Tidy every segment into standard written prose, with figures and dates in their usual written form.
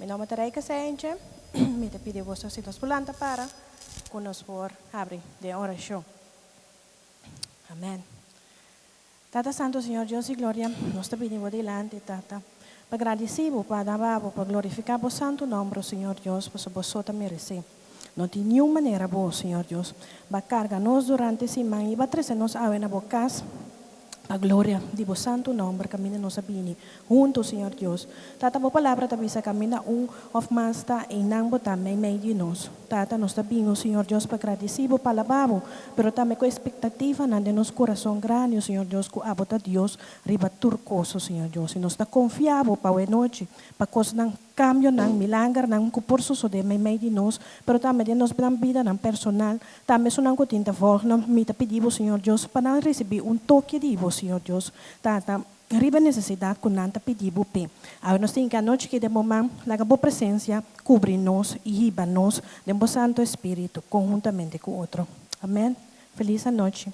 Mi nòmber ta Reika Seintje. Mi ta pidi boso si nos por lanta para ku nos por habri den orashon. Amèn. Tata Santu, Señor Dios di gloria, nos ta bini bo dilanti, Tata, pa gradisí bo, pa alabá bo, pa glorifiká bo santu nòmber, o Señor Dios, pasobra bo so ta meresé. No tin niun manera bo, Señor Dios, ba karga nos durante siman i ba trese nos awe na bo kas, pa gloria di bo santu nòmber, kaminda nos a bini huntu, Señor Dios. Tata, bo palabra ta bisa kaminda un òf mas ta, einan bo ta meimei di nos. Tata, nos ta bini, o Señor Dios, pa gradisí bo, pa alabá bo, pero tambe ku espektativanan den nos kurason grandi, o Señor Dios, ku abo ta Dios riba tur kos, o Señor Dios. I nos ta konfia bo pa awe nochi, pa kosnan, kambionan, milangernan ku por sosodé meimei di nos, pero tambe den nos nan bidanan personal, tambe esunnan ku tin ta vòlg nan. Mi ta pidi bo, Señor Dios, pa nan risibí un toke di bo, Señor Dios. Tata, riba e nesesidat ku nan ta pidi bo p'e. Awe nos tin ku anochi ki den bo man, laga bo presensia kubri nos i hiba nos den bo Santu Espíritu konhuntamente ku otro. Amèn. Felis anochi.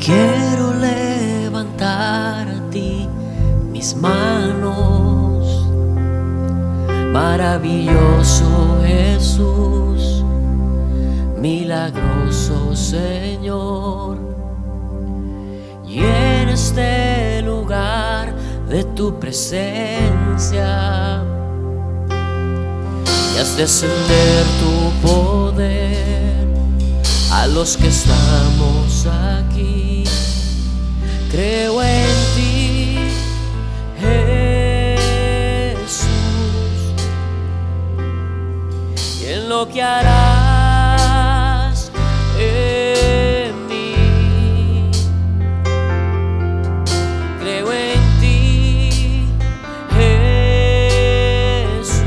Quiero levantar a ti mis manos, maravilloso Jesús, milagroso Señor. Y en este lugar de tu presencia, y haz descender tu poder a los que estamos aquí. Creo en ti, Jesús, y en lo que harás en mí. Creo en ti, Jesús,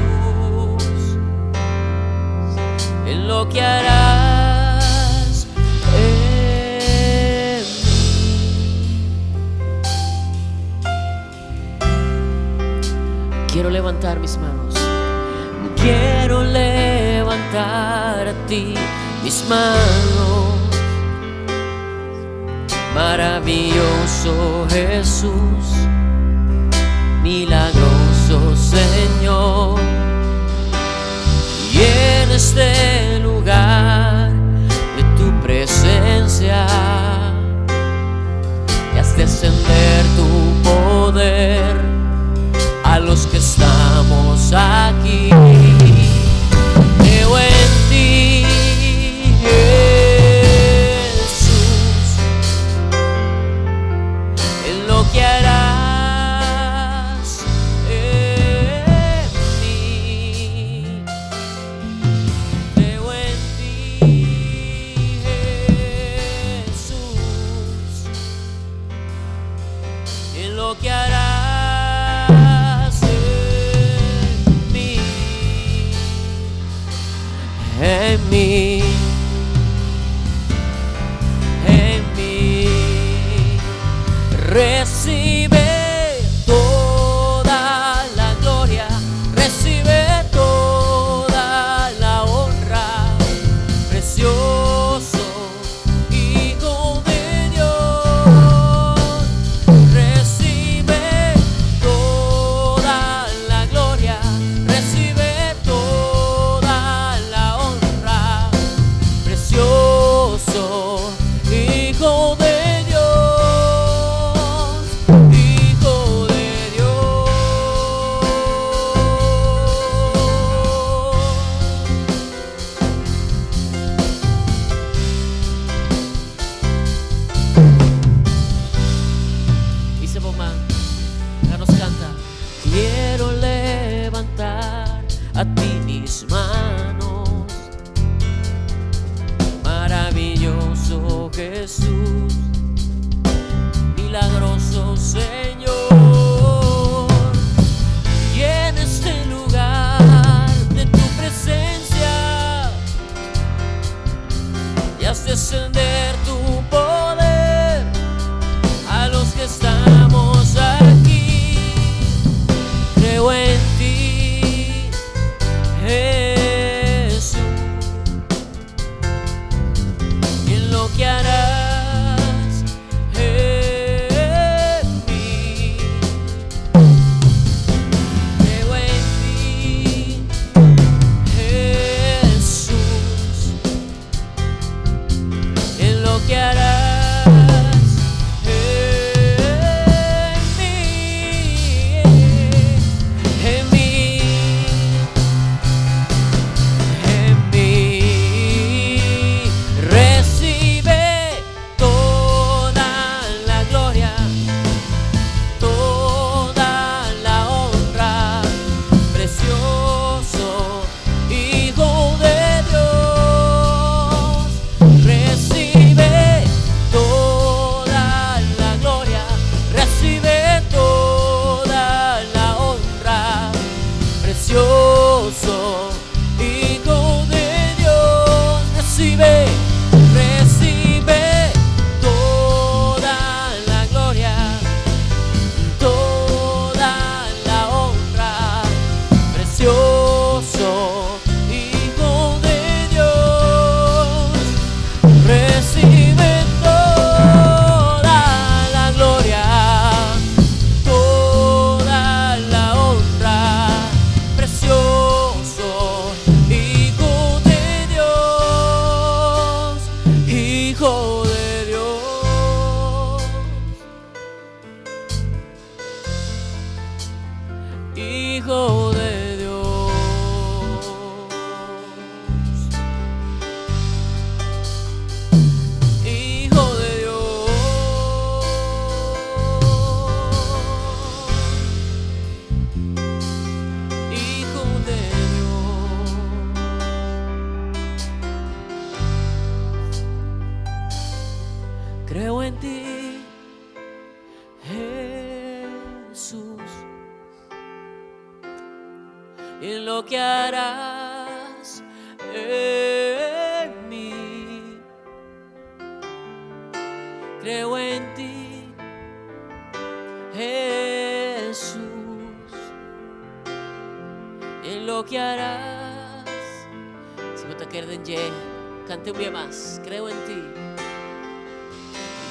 en lo que harás en mí. Quiero levantar mis manos. Quiero levantar a ti mis manos. Maravilloso Jesús, milagroso Señor. Y en este lugar de tu presencia, y haz descender tu poder a los que estamos aquí. Creo en ti, Jesús, en lo que harás en mí. Creo en ti, Jesús, en lo que harás en mí. En lo que harás en mí. Creo en ti, Jesús, en lo que harás. Si bo ta kere den dje, kanta un bia mas. Creo en ti.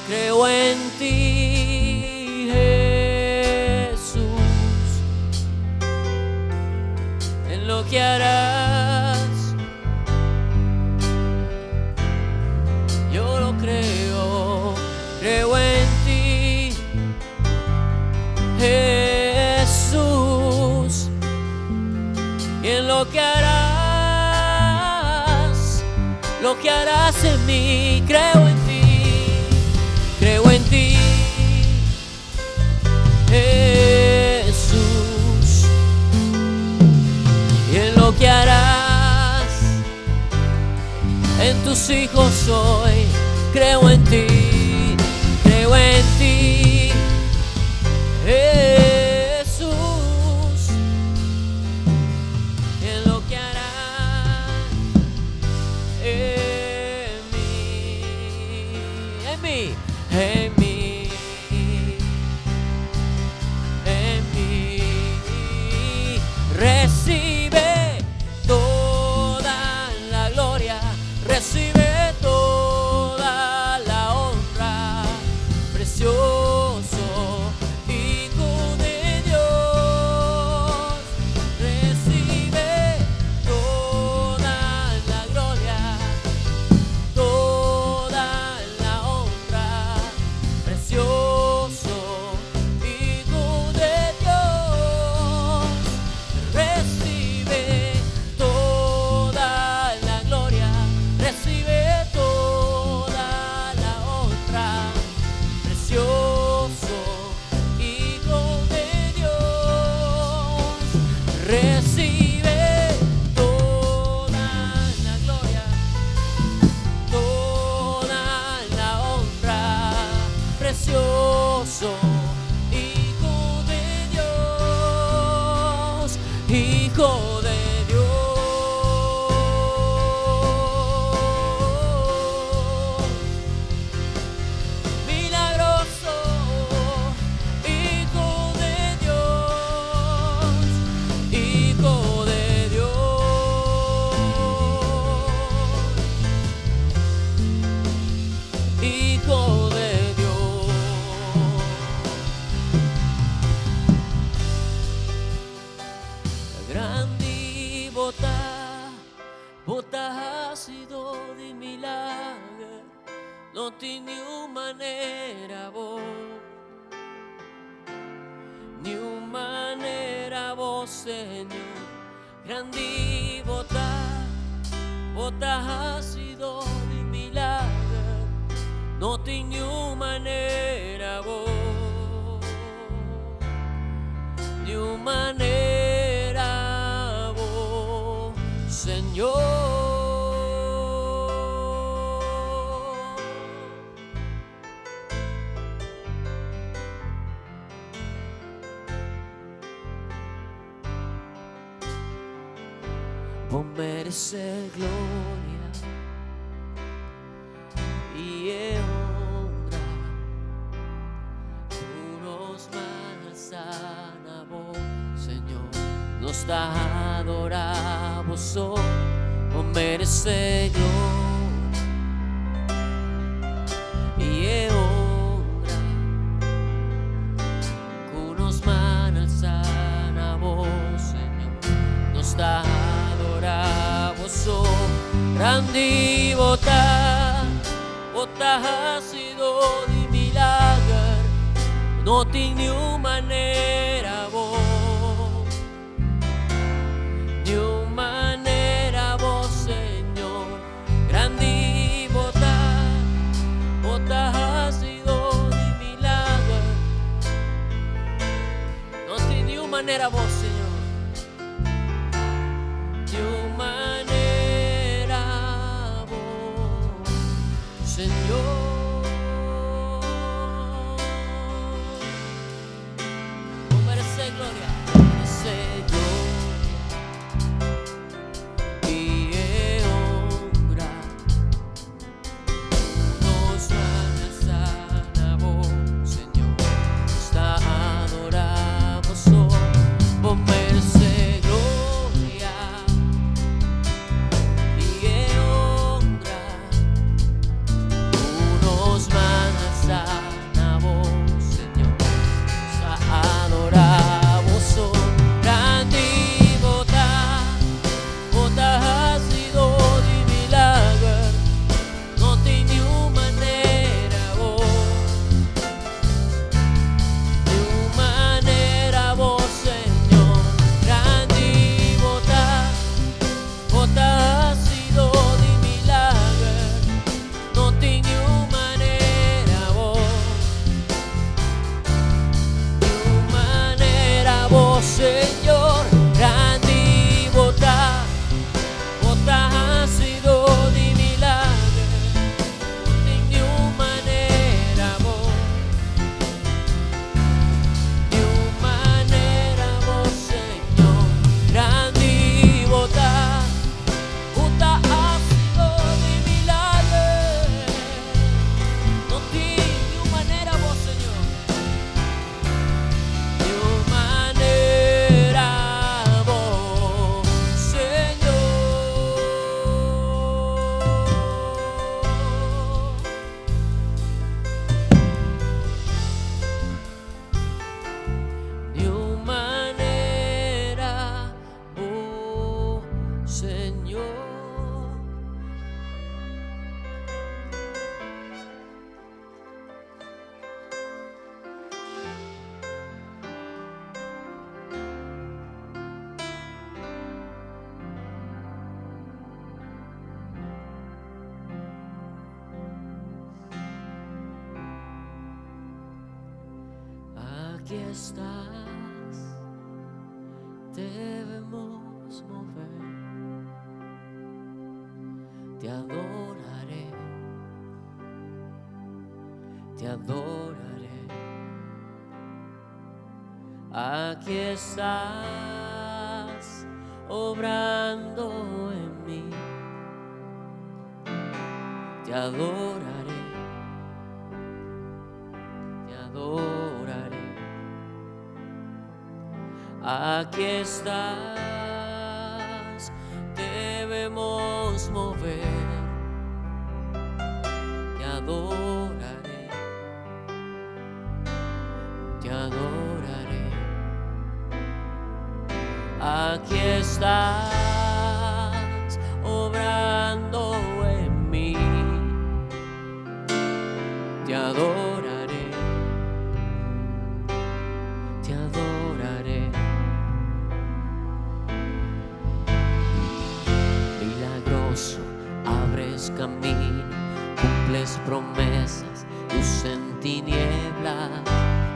Creo en ti, Jesús, en lo que harás. Yo lo creo, creo en ti, Jesús, y en lo que harás, lo que harás en mí, creo en ti, creo en ti, Jesús, y en lo que harás en tus hijos hoy, creo en ti, creo en ti, Jesús, en lo que harás en mí, en mí, en mí, en mí. Recibe toda la gloria, recibe toda la honra, precioso Hijo de Dios. Recibe toda la gloria, toda la honra, precioso Hijo de Dios. Recibe toda la gloria, recibe toda la honra, precioso Hijo de Dios. Recibe toda la gloria, toda la honra, precioso Hijo de Dios, Hijo de Dios, milagroso Hijo de Dios, Hijo de Dios, Hijo de Dios. Grandi bo ta, bo ta hasidó di milager, no tin niun manera bo, niun manera bo, Señor. Grandi bo ta, bo ta hasidó di milager, no tin niun manera bo, niun manera bo, Señor. Bo meresé gloria i honra. Ku nos man halsá na bo, Señor, nos ta adorá bo so. Bo meresé gloria i honra. Ku nos man halsá na bo, Señor, nos ta adorá bo so. Grandi bo ta, bo ta hasidó di milager, no tin niun manera bo, niun manera bo, Señor. Grandi bo ta, bo ta hasidó di milager, no tin niun manera bo, Señor, niun manera bo, Señor. Aquí estás, debemos mover. Te adoraré, te adoraré. Aquí estás, obrando en mí. Te adoraré, te adoraré. Aquí estás, debemos mover. Te adoraré, te adoraré. Aquí estás, obrando en mí. Te adoraré, te adoraré. Milagroso, abres camino, cumples promesas, luz en tinieblas,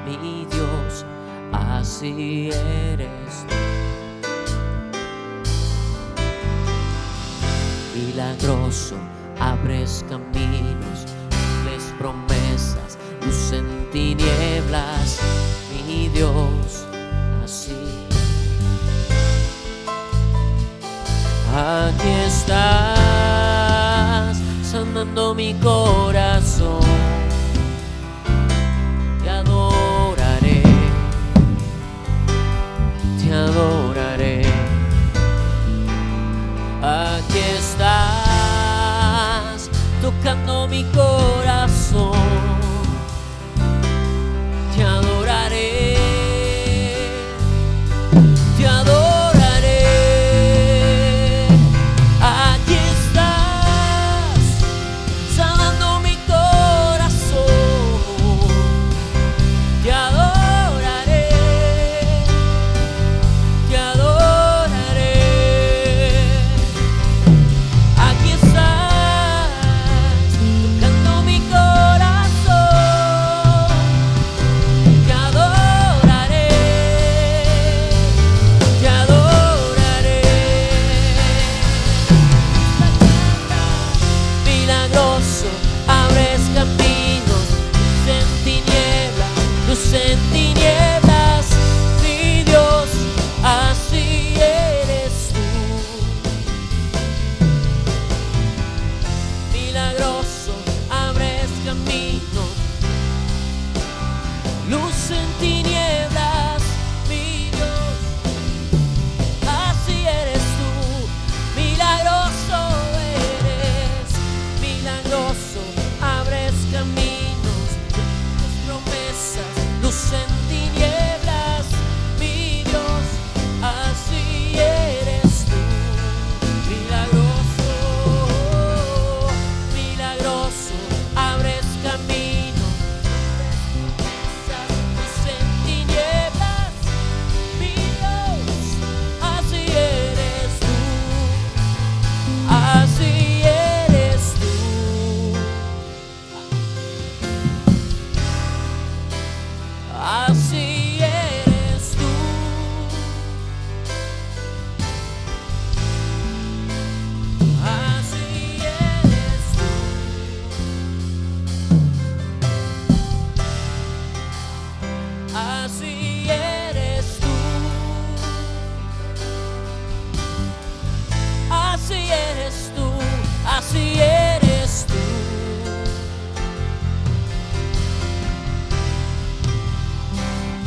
mi Dios, así eres tú. Milagroso, abres caminos, cumples promesas, luz en tinieblas, mi Dios, así. Aquí estás, sanando mi corazón. Te adoraré, te adoraré. Aquí estás, tocando mi corazón. Te adoraré, te adoraré. Aquí estás, sanando mi corazón. Te adoraré, te adoraré. Aquí estás, tocando mi corazón. Te adoraré, te adoraré. Milagroso, abres caminos, luz en tinieblas, luz en tinieblas, mi Dios, así eres tú. Milagroso, abres camino, luz en tinieblas, mi Dios, así eres tú. Milagroso eres, milagroso, abres caminos, tus promesas, luz en tinieblas, mi Dios, así eres tú. Milagroso, milagroso, abres camino, luz en tinieblas, mi Dios, así eres tú, así eres tú. Así eres tú. Así eres tú. Así eres tú. Así eres tú. Así eres tú.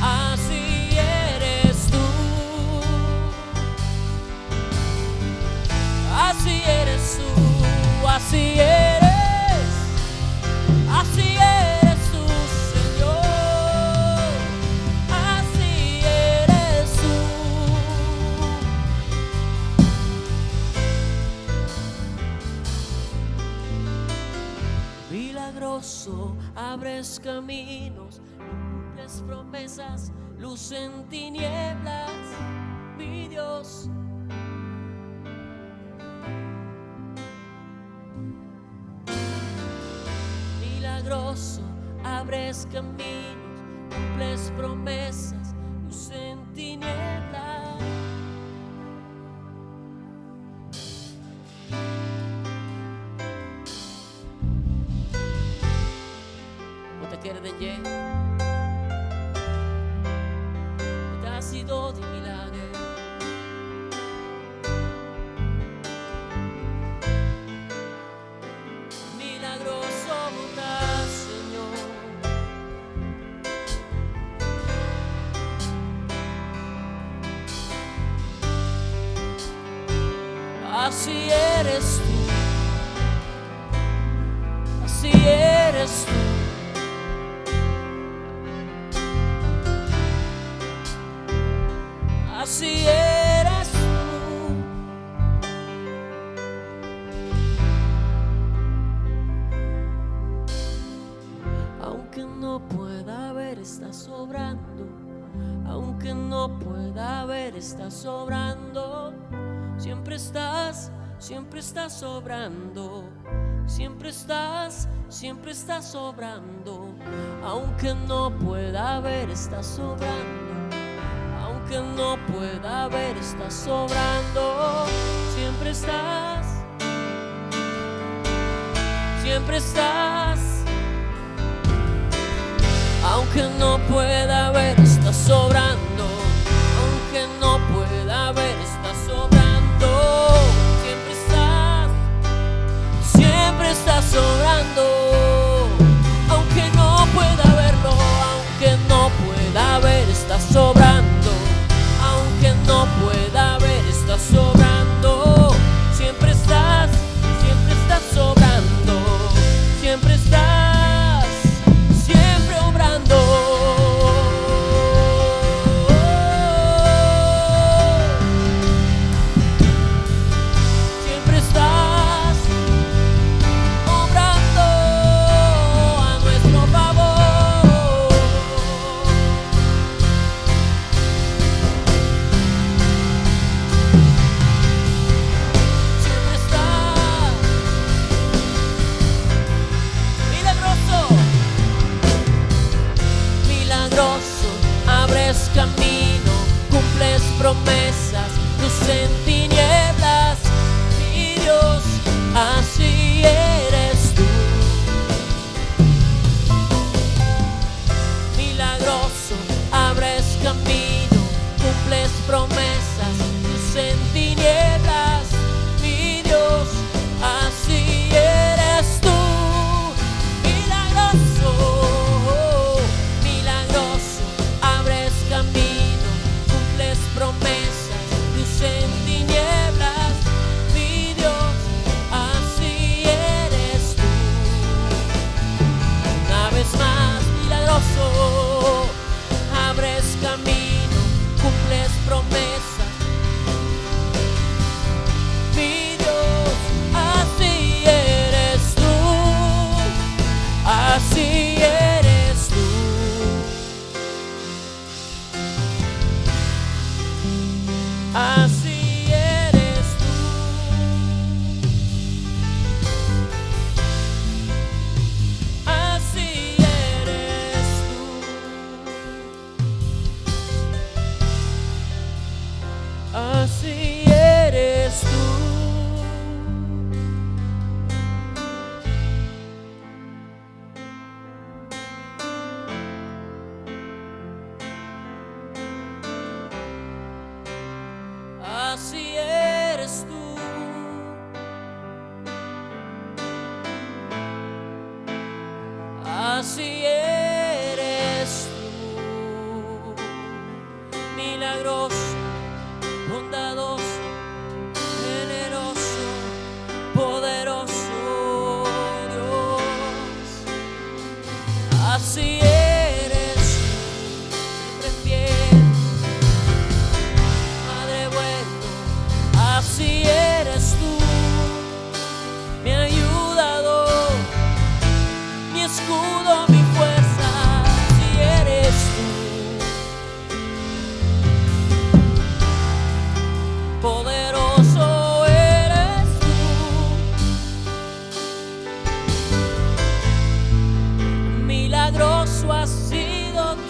Así eres tú. Así eres tú. Así eres. Así eres tú, Señor. Así eres tú. Milagroso, abres caminos, cumples promesas, luz en tinieblas, mi Dios. Milagroso, abres caminos, Cumples promesas, luz en tinieblas. Bo ta kere den dje? E ta hasidó di milager. Milagroso bo ta, Señor. Así eres tú, así eres tú. Así eres tú. Aunque no pueda ver, estás obrando. Aunque no pueda ver, estás obrando. Siempre estás, siempre estás obrando. Siempre estás, siempre estás obrando. Aunque no pueda ver, estás obrando. Aunque no pueda ver, estás obrando. Siempre estás, siempre estás. Aunque no pueda ver, estás obrando. Aunque no pueda ver, estás obrando. Siempre estás, siempre estás obrando. Aunque no pueda verlo, aunque no pueda ver, estás obrando. Aunque no pueda ver, estás obrando. Siempre estás, siempre estás obrando. Siempre estás, siempre obrando. Siempre estás obrando a nuestro favor. Siempre estás milagroso, milagroso, abres camino, cumples promesas, luz en tinieblas, mi Dios, así eres tú. Milagroso, abres camino, cumples promesas, luz en tinieblas, mi Dios, así eres tú. Milagroso, milagroso, abres camino, cumples promesas, luz en tinieblas, mi Dios, así eres tú. Una vez más, milagroso, abres camino, cumples promesas. Mi Dios, así eres tú, así eres tú. Así eres tú. Así eres tú. Así eres tú. Así eres tú. Así eres tú. Milagroso, bondadoso, generoso, poderoso Dios. Así eres tú, siempre fiel, Padre bueno, así eres tú, mi ayudador, mi escudo, mi fuerza, así eres tú. Poderoso eres tú, milagroso has sido tú.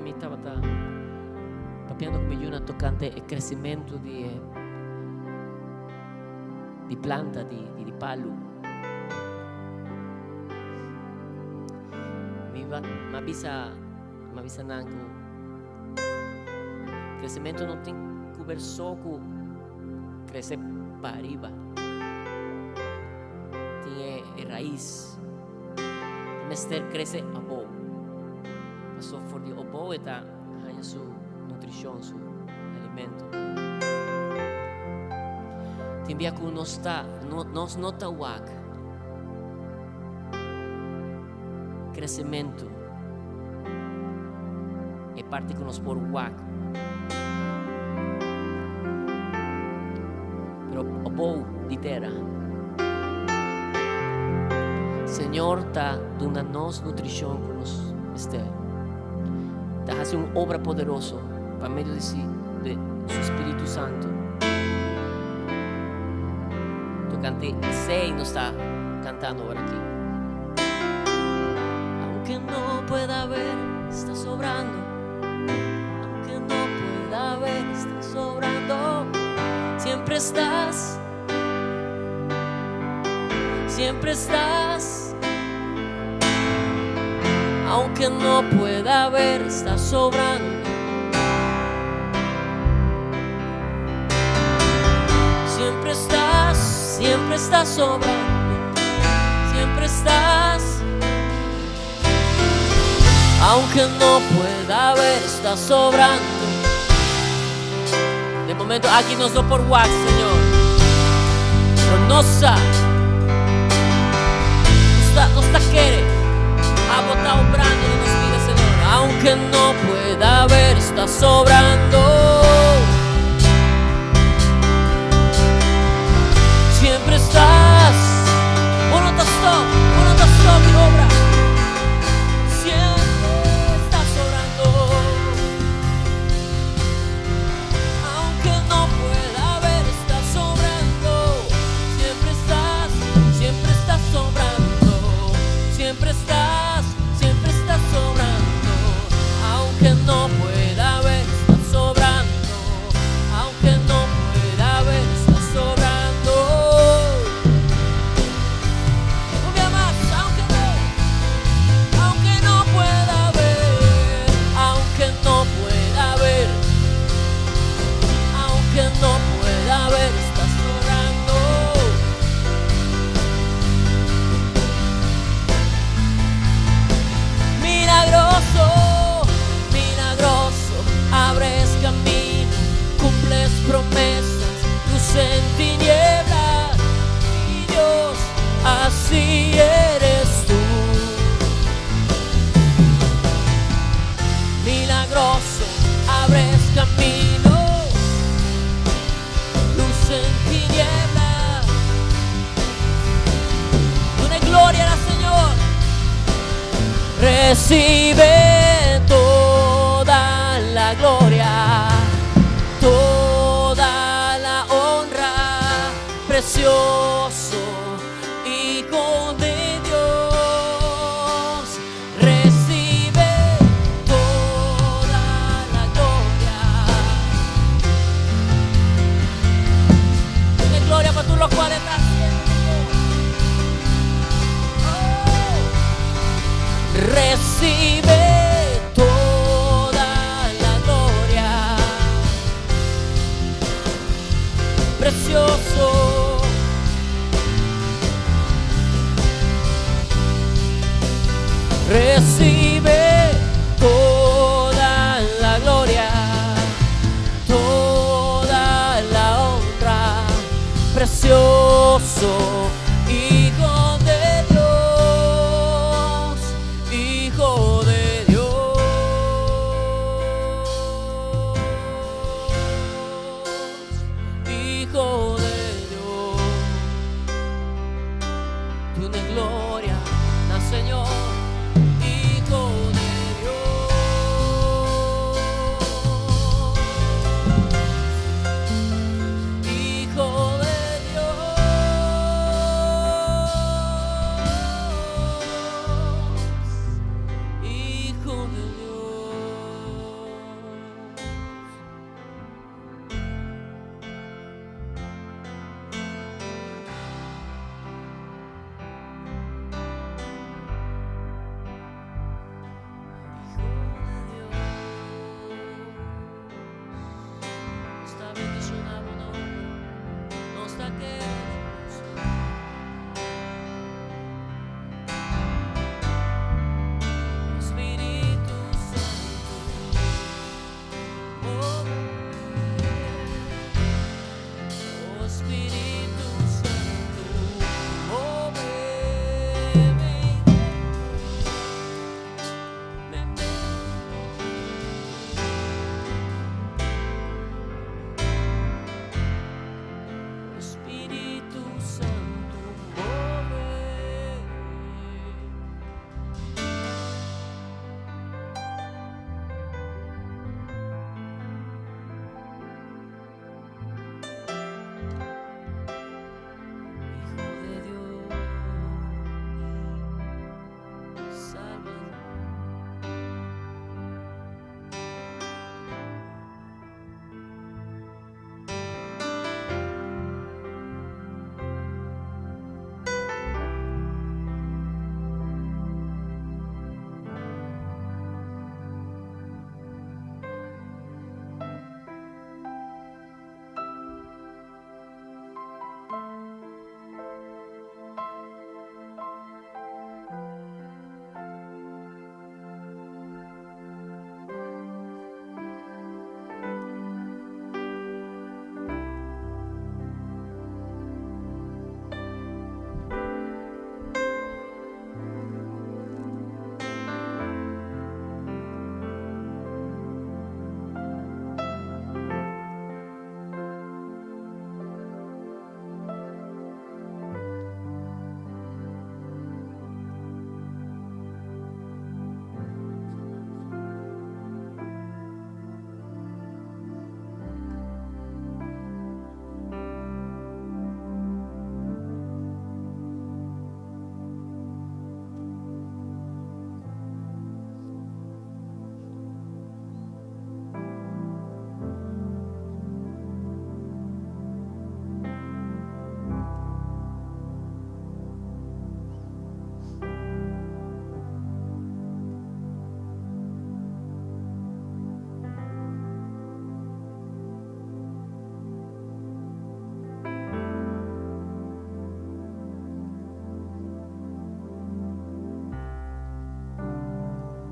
tardi mi tabata papiando ku mi yunan tokante e kresimentu di e di planta di di palu. Mi a bisa mi a bisa nan ku kresimentu no tin ku ber so ku krese pa ariba. Tin e rais. Mester krese abou. Paso for di abou e ta haña su nutrishon, su alimento. Tin bia ku nos ta, nos no ta wak kresementu, e parti ku nos por wak. Pero abou di tera. Señor ta duna nos nutrishon ku nos mester. Ta hasi un obra poderoso pa medio di si de su Spiritu Santu. Tokante esei nos ta kantando ora aki. Aunke no pueda ver, esta sobrando. Aunque no pueda ver, estás sobrando. Siempre estás. Siempre estás. Aunque no pueda ver, estás sobrando. Siempre estás, siempre estás sobrando. Siempre estás. Aunque no pueda ver, está sobrando. De momento aki nos no por wak, Señor. Pero nos sa. Nos ta, nos ta kere. Abo ta obrando den nos bida, Señor. Aunque no pueda ver, está sobrando. Siempre estás. Bo no ta stop, bo no ta stop di obra. Siempre estás sobrando. Aunque no pueda ver, estás sobrando. Siempre estás, siempre estás sobrando. Siempre estás, siempre estás sobrando. Aunque no pueda ver, estás sobrando. Aunque no pueda ver, estás sobrando. Un día más, aunque no, aunque no pueda ver, aunque no pueda ver, aunque no pueda ver, estás sobrando. Milagroso, milagroso, abres camino, cumples promesas, luz en tinieblas, mi Dios, así eres tú. Milagroso, abres camino, luz en tinieblas. Duna gloria al Señor. Recibe toda la gloria, toda la honra, precioso Hijo de Dios. Recibe toda la gloria. Duna gloria pa tur loke ta hasiendo, Señor. Oh. Recibe toda la gloria. Precioso. Recibe toda la gloria, toda la honra, precioso Hijo de Dios, Hijo de Dios, Hijo de Dios. Duna gloria na Señor, Hijo de Dios. Hijo de Dios. Hijo de Dios. Spiritu Santu, move mi Spiritu Santu, move. Hijo de Dios, Salvador.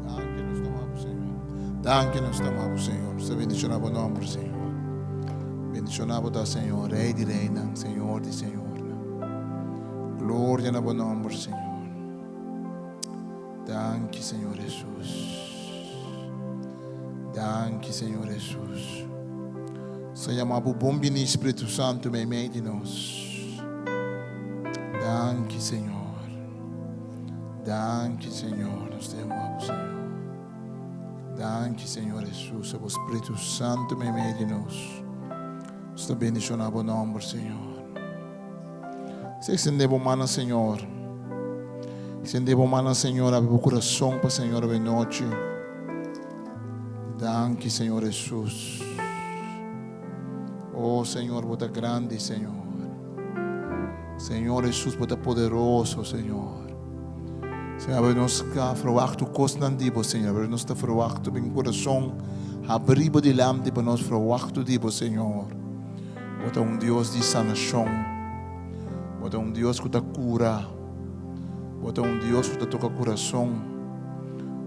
Danki nos ta amabo, Señor. Danki nos ta amabo, Señor. Nos ta bendiciona bo nomber, Señor. Bendiciona bo ta, Señor, Rey di reynan, Señor di señornan. Gloria na bo nomber, Señor. Danki, Señor Jesús. Danki, Señor Jesús. Nos yama bo bon bini, Spiritu Santu, meimei di nos. Danki, Señor. Danki, Señor. Nos ta yama bo, Señor. Danki, Señor Jesús, bo Spiritu Santu meimei di nos. Nos ta bendiciona bo nomber, Señor. Se extende bo man, Señor. Extende bo man, Señor. Abre bo curason pa Señor awe nochi. Danki, Señor Jesús. Oh, Señor, bo ta grandi, Señor. Señor Jesús, bo ta poderoso, Señor. Señor, awe nos ta verwacht cosnan di bo, Señor. Awe nos ta verwacht bin curason abri bo dilanti pa nos verwacht di bo, Señor. Bo ta un Dios di sanacion. Bo ta un Dios cu ta cura. Bo ta un Dios cu ta toca curason.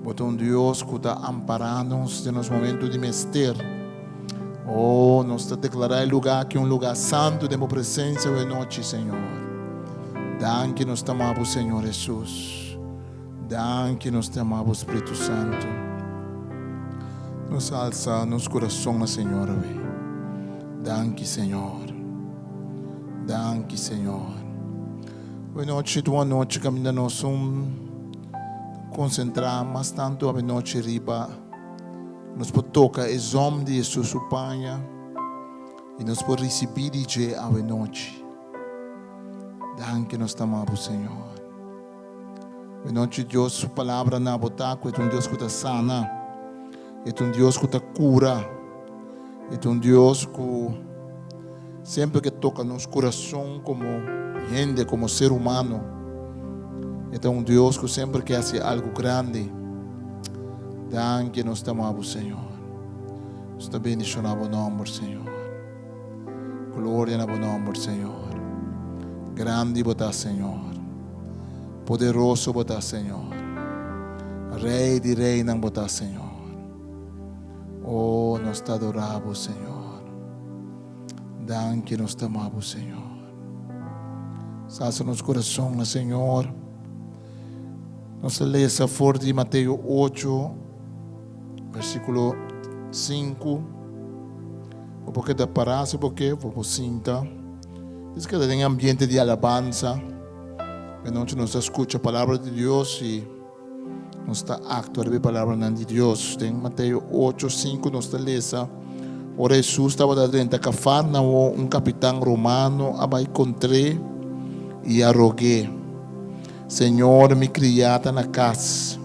Bo ta un Dios cu ta ampara nos den nos momento di mester. Oh, nos ta declara e lugar aki un lugar santo den bo presencia awe nochi, Señor. Danki nos ta ama bo, Señor Jesus. Danki nos ta ama bo, Spiritu Santo. Nos alza nos curason na Señor awe. Danki, Señor. Danki, Señor. Awe nochi ta un anochi caminda nos un concentra mas tanto awe nochi riba nos por toca e zom di Jesus su paña y nos por ricibi di dje awe nochi. Danki nos ta ama bo, Señor. Awe nochi Dios su palabra na bo ta cu e ta un Dios cu ta sana, e ta un Dios cu ta cura, e ta un Dios cu semper ke toca nos curason como hende, como ser humano. E ta un Dios cu semper ke haci algo grandi. Danki nos ta ama bo, Señor. Nos ta bendiciona bo nomber, Señor. Gloria na bo nomber, Señor. Grandi bo ta, Señor. Poderoso bo ta, Señor. Rey di reynan bo ta, Señor. Oh, nos ta adora bo, Señor. Danki nos ta ama bo, Señor. Sasa nos corazon na Señor. Nos ta lesa for di Mateo 8, versículo 5. Bo por keda pará si bo ke, bo por sinta. Nos keda den ambiente di alabansa. E nochi nos ta skucha palabra di Dios i nos ta aktua riba e palabranan di Dios. Den Mateo 8, 5 nos ta lesa, Ora Hesus tabata drenta Kafarnao, un kapitan romano a bai kontr'é i a rog'é, Señor, mi kriá ta na kas,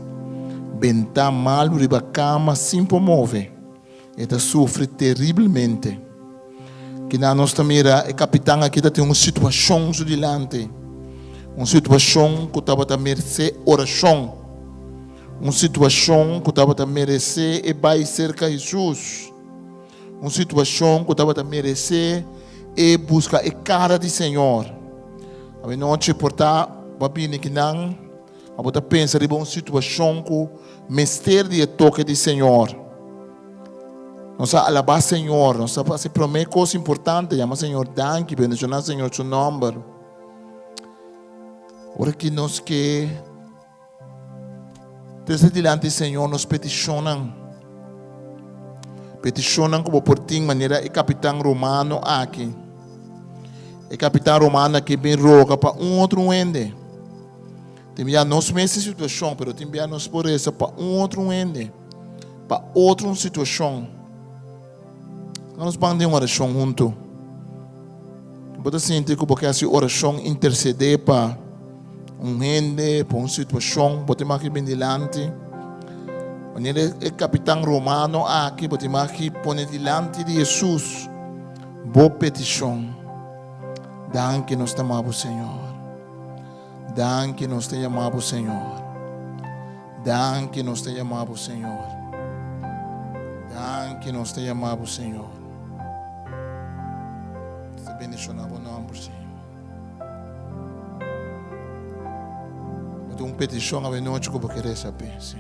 bentá malu riba kama sin por move. E ta sufri teriblemente. Kina nos ta mira e kapitan aki ta tin un situashon su dilanti. Un situashon ku tabata meresé orashon. Un situashon ku tabata meresé e bai serka Hesus. Un situashon ku tabata meresé e buska e kara di Señor. Awenochi por ta bo a bini kinan. Abo ta pensa riba un situashon ku mester di e toke di Señor? Nos a alabá Señor, nos a hasi promé kos importante, yama Señor danki, bendishoná Señor su nòmber. Ora ki nos ke trese dilanti Señor nos petishonnan, petishonnan ku bo por tin manera e kapitan romano aki. E kapitan romano aki bin roga pa un otro hende. Tin bia nos mes e situashon, pero tin bia nos por resa pa un otro hende, pa otro un situashon. Nos ban den orashon huntu. Bo ta sinti ku bo ke hasi orashon intersedé pa un hende, pa un situashon, bo tin maki bin dilanti. Wanneer e kapitan romano aki, bo tin maki pone dilanti di Hesus bo petishon. Danki nos ta ama bo, Señor. Danki nos ta yama bo Señor. Danki nos ta yama bo Señor. Danki nos ta yama bo Señor. Nos ta bendiciona bo nomber, Señor. Bo tin un peticion awe nochi ku bo ke resa p'e, sí.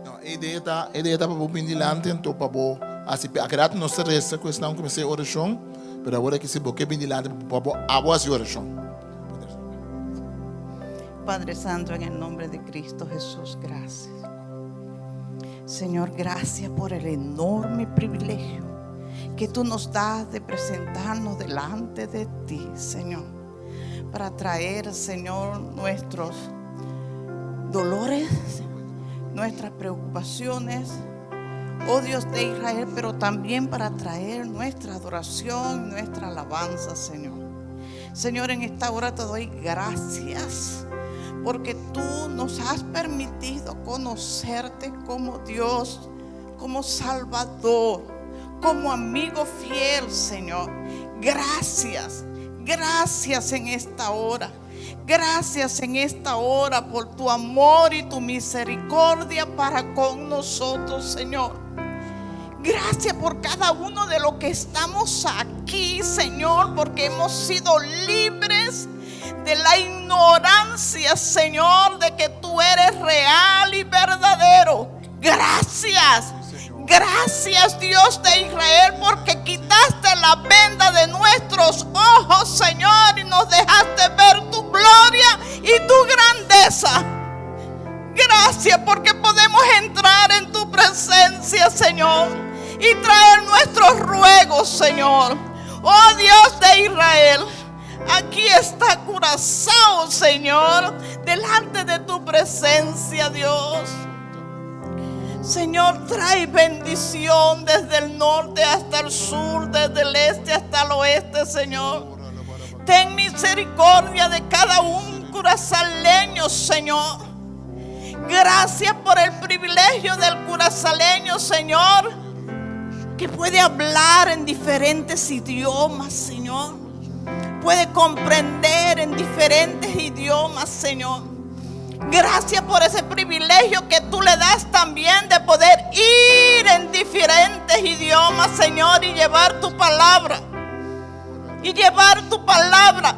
No, e idea ta, e idea ta pa bo bin dilanti anto pa bo hasi pe. Akerato nos ta resa ku esnan ku mester orashon, pero awor aki si bo ke bin dilanti pa bo abo hasi orashon. Padre Santo, en el nombre de Cristo Jesús, gracias. Señor, gracias por el enorme privilegio que tú nos das de presentarnos delante de ti, Señor, para traer, Señor, nuestros dolores, nuestras preocupaciones, oh Dios de Israel, pero también para traer nuestra adoración, nuestra alabanza, Señor. Señor, en esta hora te doy gracias porque tú nos has permitido conocerte como Dios, como Salvador, como amigo fiel, Señor. Gracias, gracias en esta hora. Gracias en esta hora por tu amor y tu misericordia para con nosotros, Señor. Gracias por cada uno de los que estamos aquí, Señor, porque hemos sido libres de la ignorancia, Señor, de que tú eres real y verdadero. Gracias. Gracias Dios de Israel porque quitaste la venda de nuestros ojos, Señor, y nos dejaste ver tu gloria y tu grandeza. Gracias porque podemos entrar en tu presencia, Señor, y traer nuestros ruegos, Señor. Oh Dios de Israel, aquí está Curazao, Señor, delante de tu presencia, Dios. Señor, trae bendición desde el norte hasta el sur, desde el este hasta el oeste, Señor. Ten misericordia de cada un curazaleño, Señor. Gracias por el privilegio del curazaleño, Señor, que puede hablar en diferentes idiomas, Señor. Puede comprender en diferentes idiomas, Señor. Gracias por ese privilegio que tú le das también de poder ir en diferentes idiomas, Señor, y llevar tu palabra. Y llevar tu palabra.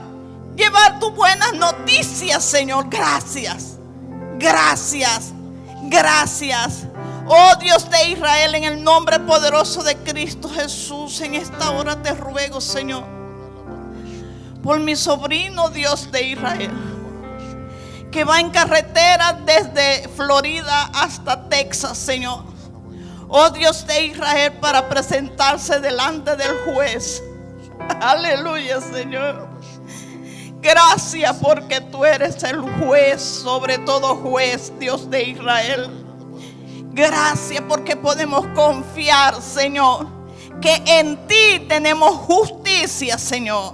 Llevar tus buenas noticias, Señor. Gracias. Gracias. Gracias. Oh Dios de Israel, en el nombre poderoso de Cristo Jesús, en esta hora te ruego, Señor, por mi sobrino Dios de Israel, que va en carretera desde Florida hasta Texas, Señor. Oh Dios de Israel, para presentarse delante del juez. Aleluya, Señor. Gracias porque tú eres el juez sobre todo juez, Dios de Israel. Gracias porque podemos confiar, Señor, que en ti tenemos justicia, Señor.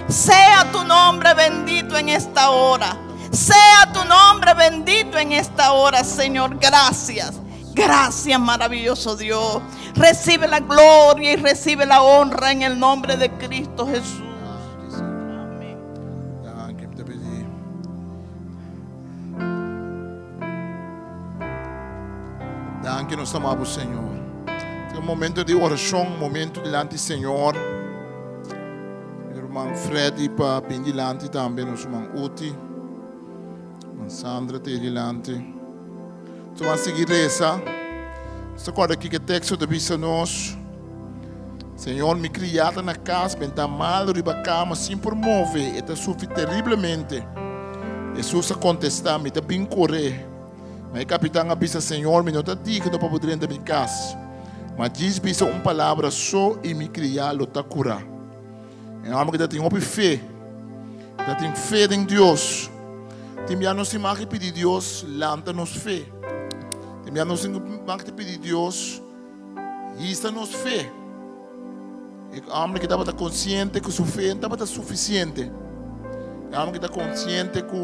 Sea tu nombre bendito en esta hora. Sea tu nombre bendito en esta hora, Señor. Gracias. Gracias, maravilloso Dios. Recibe la gloria y recibe la honra en el nombre de Cristo Jesús. Amén. Danki, mi ta pidi. Danki nos ta ama bo, Señor. Ta un momento di orashon, un momento dilanti Señor. Mi ruman Freddy pa bin dilanti tambe, nos ruman Uti. Ruman Sandra ta dilanti. Nos ta sigui resa. Nos ta kòrda kiko e teksto ta bisa nos. Señor, mi kriá ta na kas, ben ta malu riba kama sin por move, e ta sufri teriblemente. Hesus a kontestá, Mi ta bin kor'é. Ma e kapitan a bisa, Señor, mi no ta digno pa bo drenta mi kas, ma djis bisa un palabra so i mi kriá lo ta kurá. E hòmber ku ta tin hopi fe, ta tin fe den Dios. Tin bia nos tin mag di pidi Dios lanta nos fe. Tin bia nos tin mag di pidi Dios hisa nos fe. E hòmber ku tabata konsiente ku su fe no tabata sufisiente. E hòmber ku ta konsiente ku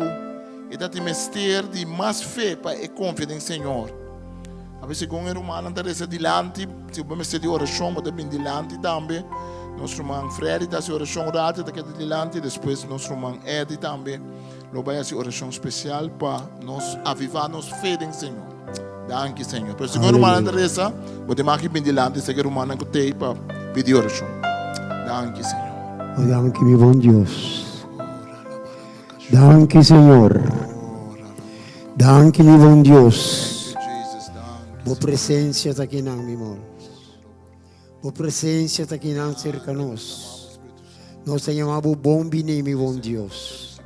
e ta tin mester di mas fe pa e konfia den Señor. A segun e rumannan ta resa dilanti, si bo mester di orashon bo ta bin dilanti tambe. Nos ruman Freddy ta hasi orashon un rato, e ta keda dilanti. Despues nos ruman Eddie tambe lo bai hasi orashon spesial pa nos avivá nos fe den Señor. Danki Señor. Pero segun e rumannan ta resa, bo tin mas ki bin dilanti seki e rumannan ku t'ei pa pidi orashon. Danki Señor. O danki mi bon Dios. Danki Señor. Danki mi bon Dios. Bo presencia ta akinan mi mon. Bo presencia ta akinan cerca nos. Nos ta yama bo bon bini mi bon Dios.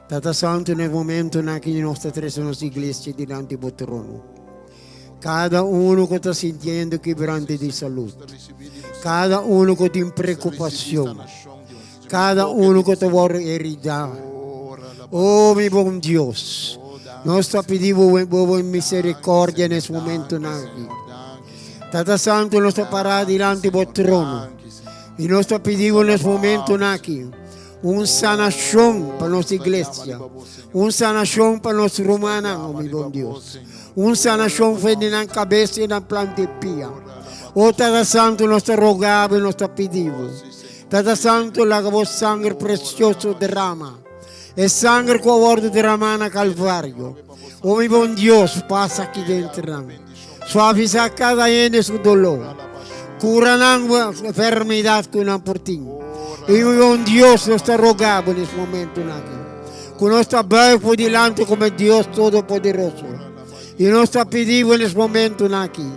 Tata Santo na e momentonan aki nos ta trece nos iglesia dilanti bo trono. Cada uno cu ta sintiendo quebrante di salud. Cada uno cu tin preocupacion. Cada uno cu ta wordo herida. Oh mi bon Dios, nos ta pidi bo bo misericordia nes momentonan aki. Tata Santo, nos ta para dilanti bo trono y nos ta pidi bo nes momentonan aki un sanacion pa nos iglesia, un sanacion pa nos rumannan, oh mi bon Dios, un sanacion for di nan cabeza y nan planta di pia. Oh Tata Santo, nos ta roga bo y nos ta pidi bo. Tata Santo, laga bo sanger precioso derama. E sanger cu a wordo derama na Calvario. O mi bon Dios, pasa aki dentro nan. Suaviza cada hende su dolor. Cura nan enfermedad cu nan por tin. Y mi bon Dios, nos ta roga bo nes momentonan aki. Cu nos ta buig bo dilanti como e Dios Todopoderoso. Y nos ta pidi bo nes momentonan aki.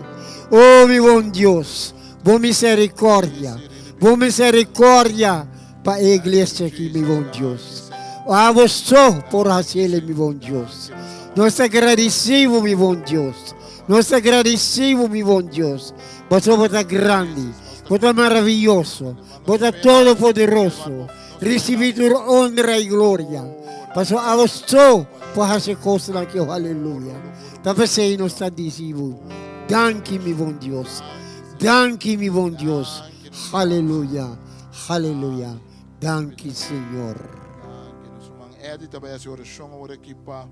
O mi bon Dios, Bo misericordia, Bo misericordia pa e iglesia aki, mi bon Dios. Abo so por haciele, mi bon Dios. Nos ta agradecido, mi bon Dios. Nos ta agradecido, mi bon Dios. Pasobra Bo ta grandi, Bo ta maravilloso, Bo ta todopoderoso. Ricibi tur honra y gloria. Pasobra abo so por haci cosnan aki, oh aleluya. Ta p'esey nos ta dici Bo, danki, mi bon Dios. Danki mi bon Dios. Haleluya. Haleluya. Danki Señor. Danki. Nos ruman Eddie ta bai hasi orashon awor aki pa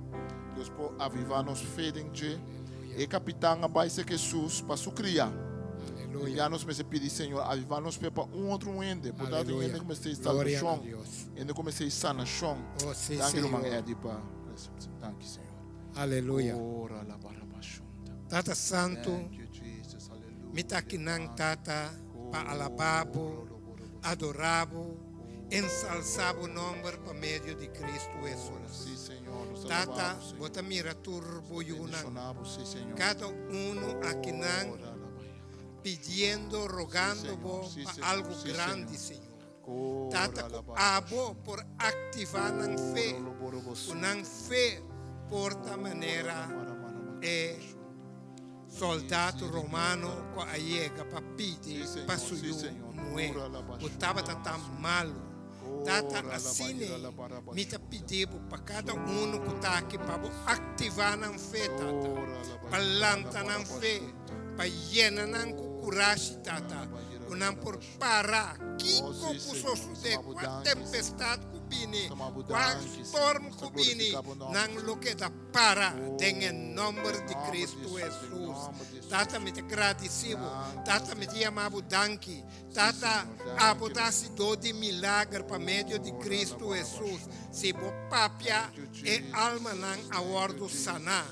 Dios por avivá nos fe den dje. E kapitan a bai serka Hesus pa su kriá. Ya nos mester pidi Señor avivá nos fe pa un otro hende. Por ta tin hende ku mester salbashon, hende ku mester sanashon. Danki ruman Eddie pa. Danki Señor. Aleluya. Tata Santu, mi ta akinan, Tata, pa alabá Bo, adorá Bo, ensalsá Bo nòmber pa medio di Kristu Hesus. Tata, Bo ta mira tur Bo yunan, kada unu akinan pidiendo, rogando Bo pa algu grandi, Señor. Tata ku abo por aktivá nan fe, ku nan fe por ta manera e sòldat romano ku a yega pa pidi pa su yu muhé ku tabata tan malu. Tata, asina mi ta pidi bo pa kada unu ku ta aki pa bo aktivá nan fe, Tata, pa lanta nan fe, pa yena nan ku kurashi, Tata, ku nan por Para kiko ku sosodé, kua tempestat ku bini, kua storm ku bini, nan lo keda para den e nòmber di Kristu Hesus. Tata, mi ta gradisí bo. Tata, mi ta yama bo danki. Tata, abo ta hasidó di milager pa medio di Kristu Hesus. Si bo papia, e almanan a wòrdu saná.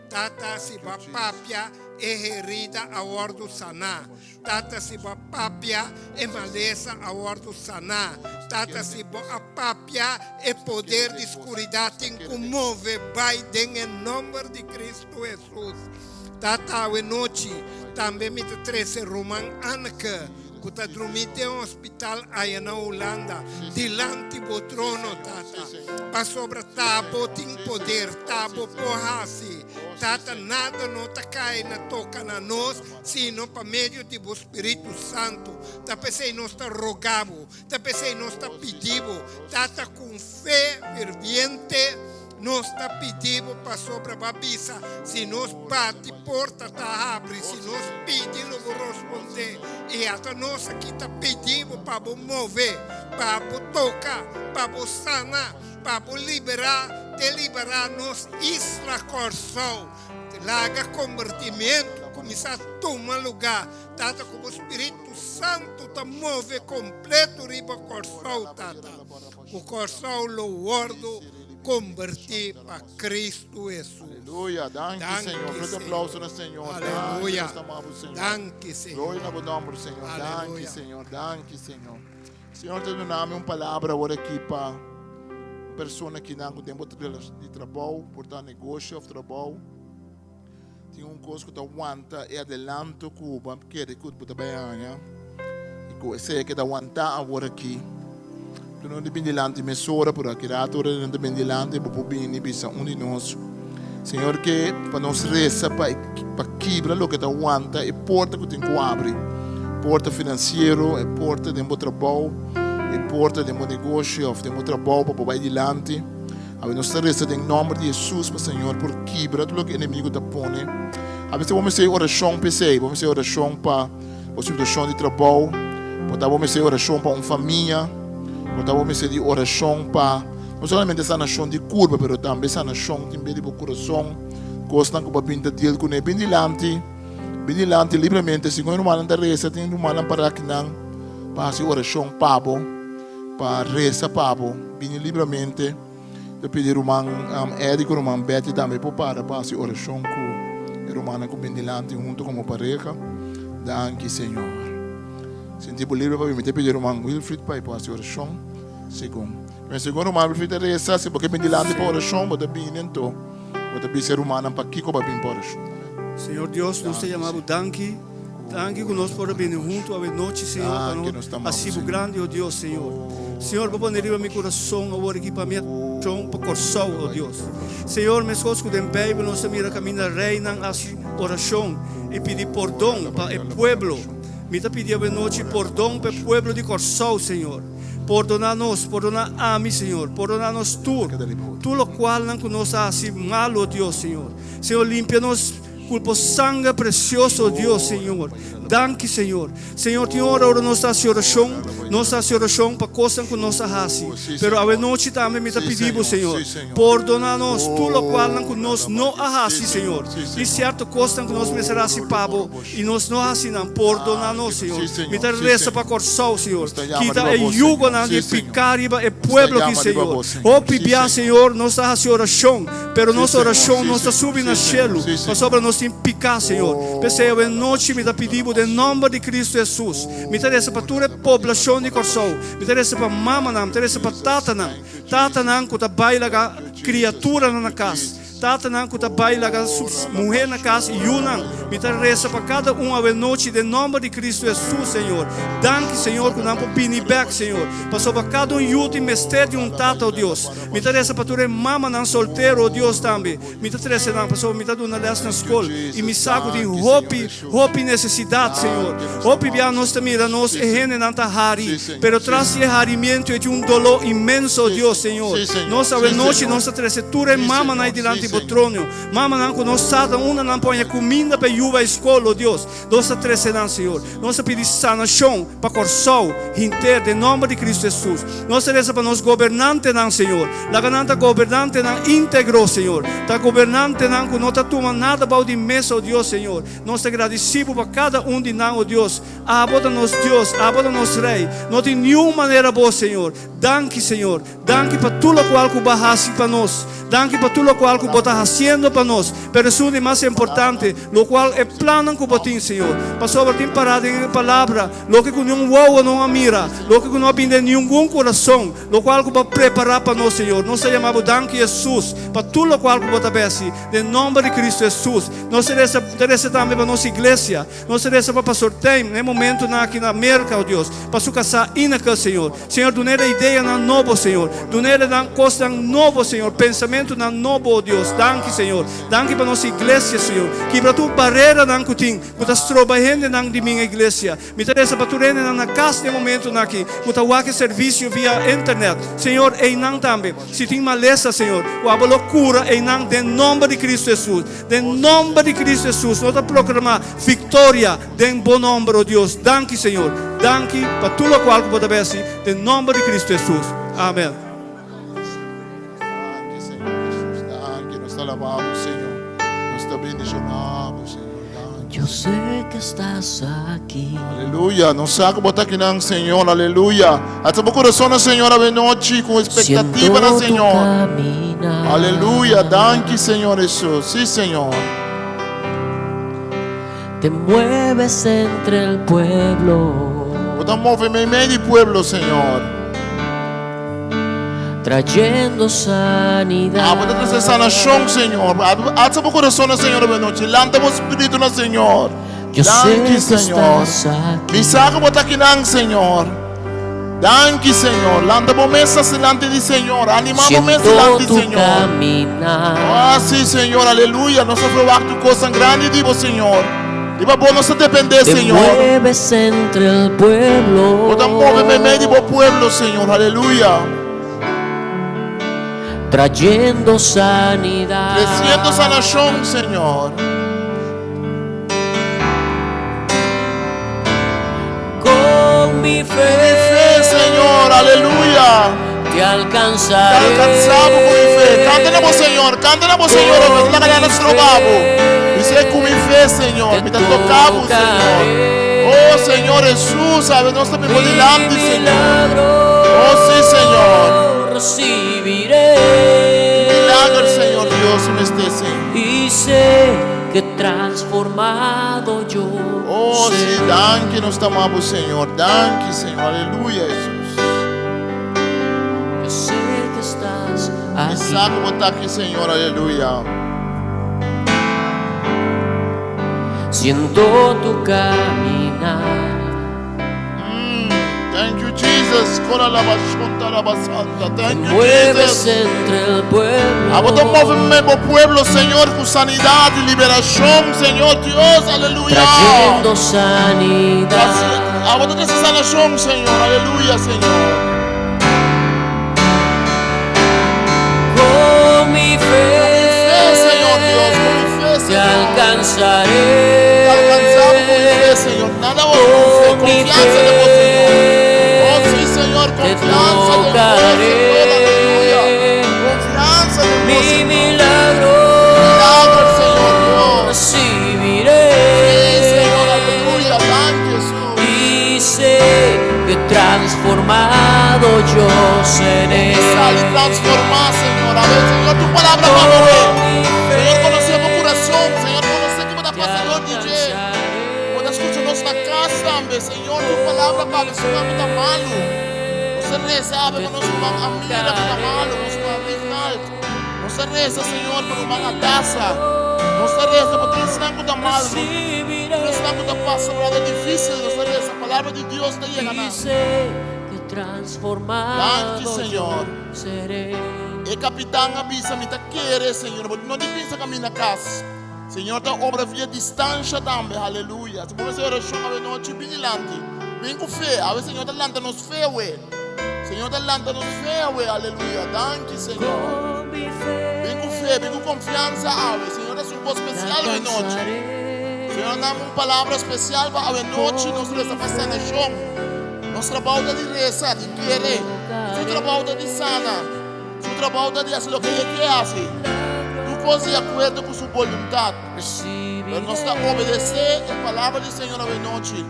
Tata, si bo a papia, e herida a wòrdu saná. Tata, si bo a papia, e malesa a wòrdu saná. Tata, si bo a papia, e poder di skuridat tin ku move bai den e nòmber di Kristu Hesus. Tata, awe nochi tambe mi ta trese ruman Anneke, ku ta drumí den hospital aya na Hulanda, dilanti bo trono, Tata. Pasobra ta bo tin poder, ta bo por hasi. Tata, nada no ta kai na toka na nos, sino pa medio di bo Spiritu Santu. Ta p'esei nos ta roga bo, ta p'esei nos ta pidi bo, Tata, ku un fe ferviente nos ta pidi bo, pasobra bo a bisa, si nos bati, porta ta habri, si nos pidi, lo bo rospondé. I ata nos aki ta pidi bo pa bo move, pa bo toka, pa bo sana, pa bo liberá, te liberá nos isla Kòrsou. Laga kombertimentu kuminsá tuma lugá, Tata, ku bo Spiritu Santu ta move kompletu riba Kòrsou, Tata, ku Kòrsou lo wòrdu kombertí pa Kristu Hesus. Aleluya. Danki, Señor. Fuerte aplauso na Señor. Aleluya. Danki, Señor. Gloria na bo nomber, Señor. Danki, Señor. Danki, Señor. Señor ta duna mi un palabra awor aki pa un persona kinan ku den bo di trabou, por ta negoshi of trabou. Tin un kos ku ta wanta e adelanto ku bo a kere ku bo ta bai haña i ku esei a keda wantá awor aki. Tu no ta bin dilanti mesora, pero aki rato ora nan ta bin dilanti bo por bini bisa un di nos, Señor ke pa nos resa pa pa kibra loke ta wanta e porta ku tin ku abri, porta finansiero, e porta den bo trabou, e porta den bo negoshi òf den bo trabou pa bo bai dilanti. Awe nos ta resa den nòmber di Hesus pa Señor por kibra tur loke enemigu ta pone. Awe bo mester orashon p'esei, bo mester orashon pa bo situashon di trabou, por ta bo mester orashon pa un famia, por ta bo mester di orashon pa no solamente sanashon di kurpa pero tambe sanashon tin be di bo kurason, kosnan ku bo a bin ta deal kuné. Bin dilanti, bin dilanti libremente. Segun e rumannan ta resa, tin rumannan pará akinan pa hasi orashon pa bo, pa resa pa bo. Bini libremente. Ta pidi ruman Eddie ku ruman Betty tambe por para pa hasi orashon ku e rumannan ku bin dilanti huntu komo pareha. Danki Señor. Sinti bo libre pa bin. Mi ta pidi ruman Wilfried pa e por hasi orashon segun. Men segun ruman Wilfried ta resa, si bo ke bin dilanti pa orashon, bo ta bini anto bo ta bisa e rumannan pakiko bo a bin pa orashon. Amen. Señor Dios, nos ta yama bo danki. Danki ku nos por a bini huntu awe nochi, Señor, pa nos hasi bo grandi, o Dios, Señor. Señor, bo pone riba mi kurason awor aki pa mi atenshon pa Kòrsou, o Dios. Señor, meskos ku den Beibel nos ta mira kaminda reinan hasi orashon i pidi pordon pa e pueblo, mi ta pidi awe nochi pordon pa e pueblo di Kòrsou, Señor. Pordoná nos, pordoná ami, Señor, pordoná nos tur, tur lokualnan ku nos a hasi malu, o Dios, Señor. Señor, limpia nos. Ku bo sanger presioso, Dios, Señor. Danki, Señor. Señor, tin ora ora nos ta hasi orashon, nos ta hasi orashon pa kosnan ku nos a hasi. Pero awe nochi tambe mi ta pidi Bo, Señor, pordona nos tur lokualnan ku nos no a hasi, Señor. Tin sierto kosnan ku nos mester hasi pa Bo i nos no hasi nan. Pordona nos, Señor. Mi ta resa pa Kòrsou, Señor. Kita e yugonan di piká riba e pueblo aki, Señor. Hopi bia, Señor, nos ta hasi orashon. Pero nos orashon no ta subi na shelu, pasobra nos tin piká, Señor. P'esei awe nochi mi ta pidi Bo den nòmber di Kristu Hesus. Mi ta resa pa tur e poblashon di Kòrsou. Mi ta resa pa mamanan, mi ta resa pa tatanan. Tatanan ku ta bai laga kriaturanan na kas. Tatanan ku ta bai laga su muhé na kas i yunan. Mi ta resa pa kada un awe nochi den nòmber di Kristu Hesus, Señor. Danki, Señor, ku nan por bini bèk, Señor. Pasobra kada un yu tin mester di un tata, o Dios. Mi ta resa pa tur e mamanan soltero, o Dios, tambe. Mi ta trese nan pasobra mi ta duna les na skol i mi sa ku tin hopi, hopi nesesidat, Señor. Hopi bia nos ta mira nos e hendenan ta hari, pero tras di e harimiento e tin un doló inmenso, o Dios, Señor. Nos awe nochi nos ta trese tur e mamanan ei dilanti bo trono, mamanan ku no sa ta unda nan por haña kuminda pa e yu bai skol, o Dios. Nos ta trese nan, Señor. Nos ta pidi sanashon pa Kòrsou hinter den nòmber di Kristu Hesus. Nos ta resa pa nos gobernantenan, Señor. Laga nan ta gobernantenan íntegro, Señor. Ta gobernantenan ku no ta tuma nada bou di mesa, o Dios, Señor. Nos ta gradisí Bo pa kada un di nan, o Dios. Abo ta nos Dios, Abo ta nos Rei. No tin niun manera Bo, Señor. Danki, Señor. Danki pa tur lokual ku bo a hasi pa nos. Danki pa tur lokual ku bo ta hasiendo pa nos. Pero esun di mas importante, lokual e plannan ku bo tin, Señor. Pasobra tin pará den e Palabra, loke ku niun wowo no a mira, loke ku no a bini den ningun kurason, lokual ku bo a prepará pa nos, Señor. Nos ta yama bo danki, Hesus, pa tur lokual ku bo ta besi. Den nomber di Cristo Hesus. Nos ta resa, ta resa tambe pa nos iglesia. Nos ta resa pa Pastor Tijm na e momentonan aki na Merka, o Dios, pa su kasá Ineke, Señor. Señor, dun'é e ideanan nobo, Señor. Dun'é nan kosnan nobo, Señor, pensamentunan nobo, o Dios. Danki, Señor. Danki pa nos iglesia, Señor. Kibra tur bareranan ku tin, ku ta stroba hendenan di bin iglesia. Mi ta resa pa tur hendenan na kas den e momentunan aki, ku ta wak e servisio via internet. Señor, einan tambe, si tin malesa, Señor, ku abo lo kura einan den nomber di Cristo Jesus. Den nomber di Cristo Jesus, nos ta proclama victoria den Bo nomber, o Dios. Danki, Señor. Danki pa tur locual cu Bo ta besi, den nomber di Cristo Jesus. Amen. Danki, Señor Jesus. Danki. Nos ta alaba Bo, Señor. Nos ta bendiciona Bo, Señor. Danki. Yo sé que estás aquí. Aleluya. Nos sa cu Bo ta akinan, Señor. Aleluya. Alza bo corazon na Señor awe nochi cu expectativa na Siento tu Señor. caminar. Aleluya. Danki, Señor Jesus. Sí, Señor. Te mueves entre el pueblo. Bo ta move meimei di pueblo, Señor. Trayendo sanidad. Abo ta trese sanacion, Señor. Alza bo corazon na Señor awe nochi. Lanta bo spiritu na Señor. Yo sé Danki, que Señor. estás aquí. Mi sa ku bo ta akinan, Señor. Danki, Señor. Lanta bo mes dilanti di Señor. Anima bo mes Siento dilanti tu Señor. caminar. Ah, sí, Señor. Aleluya. Nos ta verwacht tu cosnan grandi di bo, Señor. Riba bo nos ta depende, Te Señor. mueves entre el pueblo. Bo ta move meimei di bo pueblo, Señor. Aleluya. Trayendo sanidad. Treciendo sanacion, Señor. Con mi fe, Con mi fe, Señor, aleluya. Te alcanzaré. Te alcanzabo con mi fe. Canta na bo, Señor. Canta na bo, Señor. Con mi fe. Strobabo. Dice con mi fe, Señor. Mi ta tocabo, Señor. Oh, Señor Jesús, sabe, nos ta bimbo dilanti, Señor. Oh, sí, Señor. Recibiré. Milagro, Señor Dios, me esté, Señor. Y sé que transformado yo Oh, sí, seré. danki nos ta amabo, Señor. Danki, Señor. Aleluya, Jesús. Yo sé que estás Mi aquí. sa ku bo ta aki, Señor. Aleluya. Siento tu caminar. Thank you, Jesus. Kora la bashunta la basanta. Te Thank you, mueves Jesus. entre el pueblo. Abo ta move meimei bo pueblo, Señor, ku sanidad y liberacion, Señor Dios. Aleluya. Trayendo sanidad. Abo ta trese sanacion, Señor. Aleluya, Señor. Con mi fe, Con mi fe, Señor Dios. Con mi fe, te Señor. alcansaré. Te alcanzamos con fe, Señor. Nada con fe. Con mi Confianza de vos, Señor. Oh, fe sí, Señor. te Confianza de vos, Señor. Aleluya. tocaré. Confianza de vos, Mi Señor. milagro Milagro, Señor Dios. recibiré. Sí, Señor. Aleluya. Thank you, Jesús. Y sé que transformado yo seré. Sal y transforma, Señor. A ver, Señor, tu palabra va a mover. Señor, conocemos corazón. Señor, conoce que va a Te pasar, DJ. Quando escucha na casa también, Señor, tu palabra para que no está malo. No se reza, ave, pero nos van a mira que está malo, nos van a rignal. No se reza, Señor, pero van a taza. No se reza, porque no están con malo. No están con pasa por algo difícil, no se reza. La palabra de Dios te llega Y a sé que transformado Thank you, Señor. yo seré. E capitán avisa, me ta quiere, Señor, pero no te piensa camina a casa. Señor, ta obra via distancia también, aleluya. Se pone oración a noche, vigilante. Ven con fe, a ver, Señor, te levanta nos fe, güey. Señor, te levanta nos fe, güey, aleluya. Thank you, Señor. Con mi fe Ven con fe, ven con confianza, ave. Señor, es un voz te especial hoy noche. alcanzaré. Señor, dame una palabra especial para hoy noche, nos resta para sanación. Nuestra trabajo de reza, de quiere. Su trabajo de sana. Su trabajo de hacer lo que él quiere hacer. Tu cosa de acuerdo con su voluntad. Pero no está obedecer la palabra del Señor hoy noche.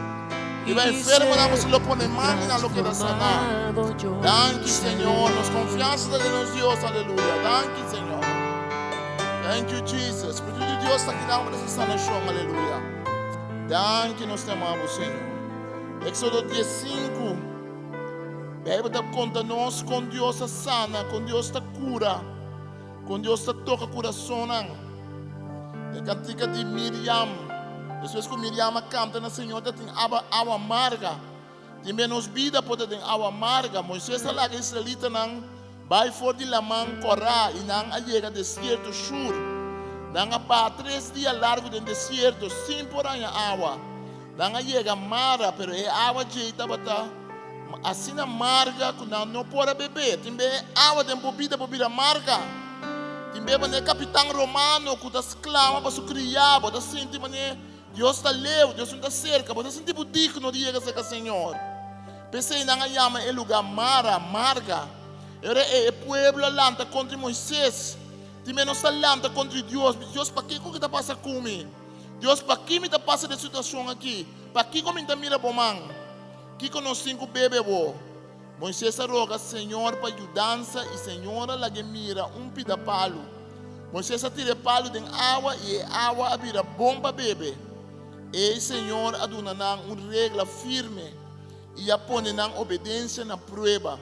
Y va enfermo, damos lo pone mal a lo que da sanar. Transformado yo Thank you, seré. Señor. Nos confianza de nos Dios. Aleluya. Thank you, Señor. Thank you, Jesus. Espíritu de Dios está aquí dando esa sanación. Aleluya. Thank you, nos te amamos, Señor. Éxodo 10:5. Biblia ta conta nos con Dios ta sana, con Dios ta cura, con Dios ta toca curason. E cantica di Miriam. Despues cu Miriam a canta na Señor, tin awa, awa marga. Tin nos bida por tin awa marga. Moises a laga israelitanan bay for di Laman Cora y nan a yega desierto Shur. Nan a pa 3 dia largo den desierto, sin por haña awa. Nan a yega Mara, pero e awa ei tabata asina marga cu nan no por a bebe. Tin be awa den bebida bebida marga. Tin be manera capitan romano cu ta sclama pa su cria, bo ta sinti manera Dios ta leu, Dios no ta cerca, bo ta sinti digno di yega cerca Señor. P'esey nan a yama e lugar Mara, marga. Era e pueblo a lanta contra Moises. Tin be nos lanta contra Dios. Dios, pakico cu ta pasa cu mi? Dios, pakico mi ta pasa den e situacion aki? Pakico mi ta mira bo man? Kico nos tin cu bebe bo? Moises a roga Señor pa yudansa y Señor a lag'e mira un pida palo. Moises a tira palo den awa y e awa a bira bon pa bebe. E Señor a duna nan un regla firme y a pone nan obediencia na prueba.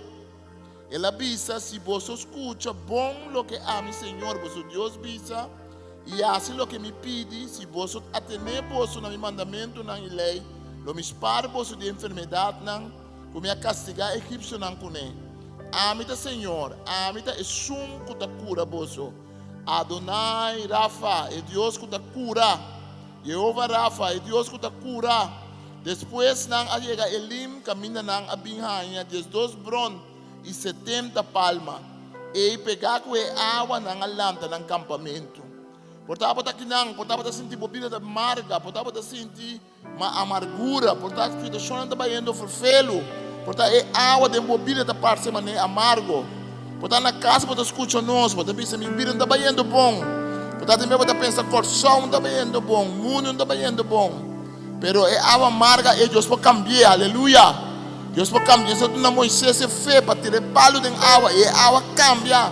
El a bisa, si boso scucha bon loke ami, Señor, boso Dios bisa, y haci loke mi pidi, si boso atene boso na mi mandamentonan y ley, lo mi spaar boso di enfermedadnan, cu mi a castiga egipcionan cune. Ami ta Señor, ami ta esun cu ta cura boso. Adonai Rafa, e Dios cu ta cura. Jehova Rafa, e Dios cu ta cura. Despues nan a yega Elim, caminda nan a bin haña 12 bron y 70 palma. E pega cu e awa nan a lanta nan campamento. Por ta bo ta akinan, por ta bo ta sinti bida ta marga, por ta bo ta sinti ma amargura, por ta situacion ta bayendo vervelo, por ta e awa den bida ta parce manera amargo. Por ta na cas bo ta scucha nos, bo ta bisa mi bida ta bayendo bon. Por ta tambe bo ta pensa curason ta bayendo bon, mundo ta bayendo bon. Pero e awa marga e Dios por cambia, aleluya. Dios por cambia. Esey na Moises e fe pa tira palo den awa y awa cambia.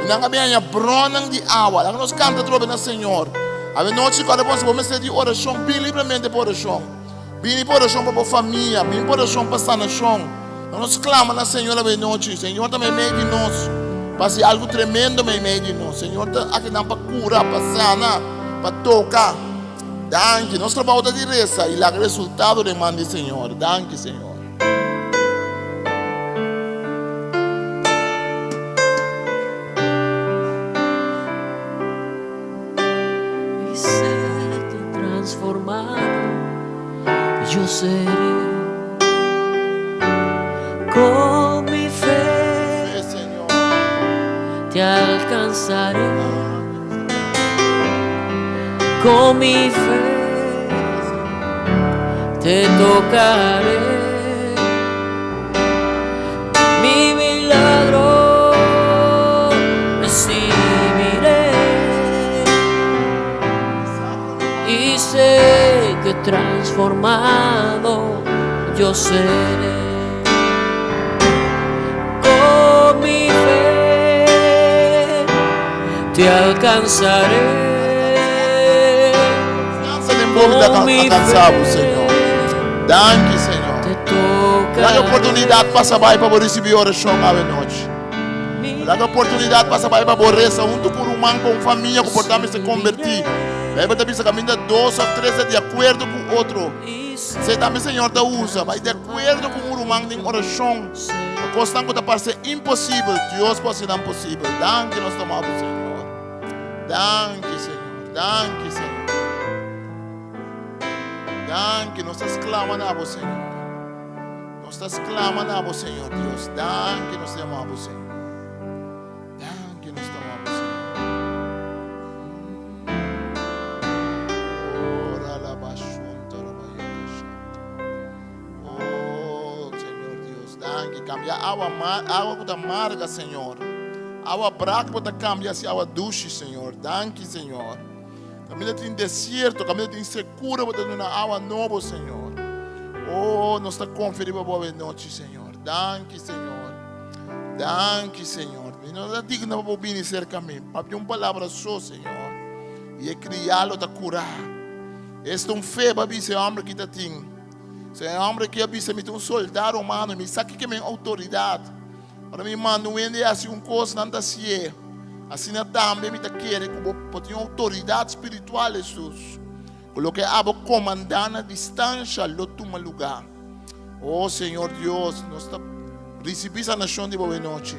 Y nan a bin bronnan di awa. Laga nos canta trobe na Señor. Awe nochi cuando bo mester di oracion, bin libremente pa oracion. Bin pa oracion pa famia, bin pa oracion pa sanacion. Nos clama na Señor awe nochi. Señor ta meimei di nos. Pa haci algo tremendo meimei di nos. Señor ta akinan pa cura, pa sana, pa toca. Danki. Nos trabou ta di reza y laga resultado den man di Señor. Danki, Señor. Y sé que transformado yo seré con mi fe Fe, Señor. Te alcanzaré. Con mi fe te tocaré. Mi milagro recibiré. Y sé que transformado yo seré. Con mi fe te alcanzaré. Konfiansa den bo ta alkansá bo, Señor. Danki, Señor. Laga oportunidat pasa bai pa bo risibí orashon awe nochi. Laga oportunidat pasa bai pa bo resa huntu ku un ruman, ku un famia ku por ta mester kombertí. Beibel ta bisa kaminda dos òf tres ta di akuerdo ku otro. Esei tambe Señor ta usa, bai di akuerdo ku un ruman den orashon pa kosnan ku ta parse imposibel, Dios por hasi nan posibel. Danki nos ta maba, Señor. Danki, Señor. Danki, Señor. Danki, nos ta sklama na bo, Señor. Nos ta sklama na bo, Señor Dios. Danki, nos ta yama bo, Señor. Danki, nos ta yama bo, Señor. Ora la bashunta la bayeta shanta. Oh, Señor Dios, danki. Cambia agua, agua ku ta marga, Señor. Agua brak bo ta cambia si agua dushi, Señor. Danki, Señor. Caminda tin desierto, caminda tin secura, bo ta duna awa nobo, Señor. Oh, nos ta confia riba bo awe nochi, Señor. Danki, Señor. Danki, Señor. Mi no ta digno pa bo bini cerca mi. Papia un palabra so, Señor. Y e criá lo ta curá. Esta un fe ba bisa e hombre ki ta tin. Se e hombre ki a bisa mi ta un soldado romano, mi sa ki ke men autoridad. Ora mi manda un hende hasi un kos, nan ta hasié. Asina tambe mi ta kere ku bo por tin outoridat spiritual, Hesus, ku loke abo komandá na distansha lo tuma lugá. O Señor Dios, nos ta risibí sanashon di bo anochi.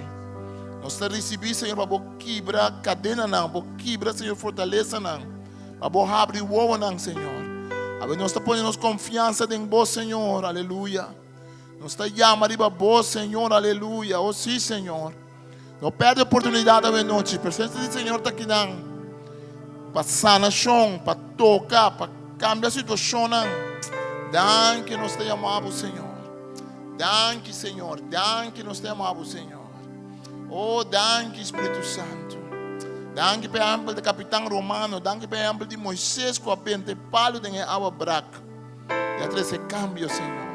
Nos ta risibí, Señor, pa bo kibra kadenanan, bo kibra, Señor, fortalesanan, pa bo habri wowonan, Señor. Awe nos ta pone nos konfiansa den bo, Señor. Aleluya. Nos ta yama riba bo, Señor, aleluya. Oh, sí, Señor. No perde oportunidad awe nochi. Presencia di Señor ta kinan. Pa sanacion, pa toca, pa cambia situacionnan. Danki nos ta yama bo, Señor. Danki, Señor. Danki nos ta yama bo, Señor. Oh, danki, Spiritu Santo. Danki pa ehempel di Capitán Romano. Danki pa ehempel di Moisés ku a benta e palo den e awa brak. Y a trece cambio, Señor.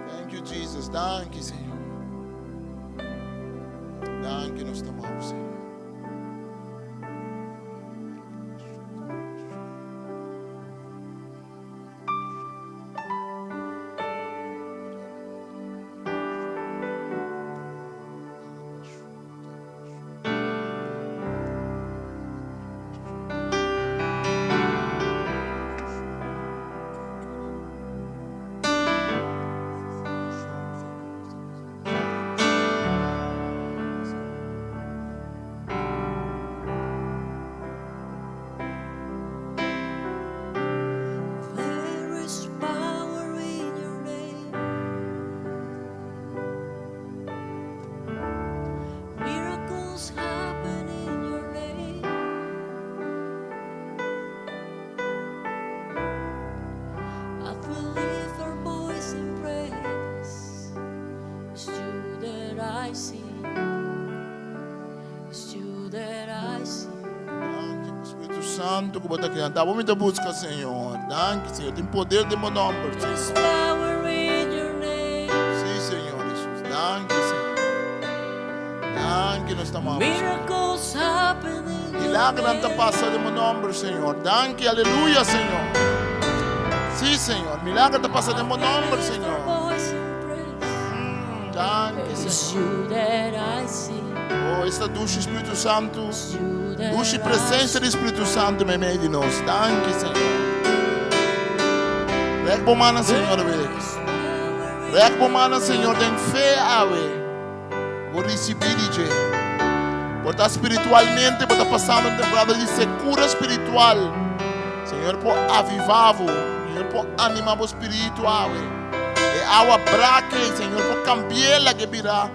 Thank you, Jesus. Danki, Señor. Danki, nos te amamos, Señor. There is power in your name. Miracles happen in your name. I will lift our voice in praise. It's you that I see. It's you that I see. Danki, Spiritu Santu, ku bo ta aki. Abo mi ta buska, Señor. Danki, Señor. Tin poder den bo nomber, There's Señor. power in your name. Sí, Señor Jesús. Danki, Señor. Danki, nos ta amamos, Señor. Miracles happen in your Milagrenan ta name. pasa den bo nomber, Señor. Danki, aleluya, Señor. Sí, Señor. Milagre ta pasa den bo nomber, Lift our Señor. voice in praise. Danki, It's Señor. you that I see. Oh, esta dushi Spiritu Santu. It's you that Dushi I presencia di Spiritu Santu meimei di nos. Danki, Señor. Rek bo mannan, Señor, awe. Rek bo mannan, Señor, den fe awe. Bo ricibi di dje. Por ta spiritualmente bo ta pasando un temporada di secura spiritual. Señor por aviva bo. Señor por anima bo spiritu awe. E awa brake, Señor por cambiela ke bira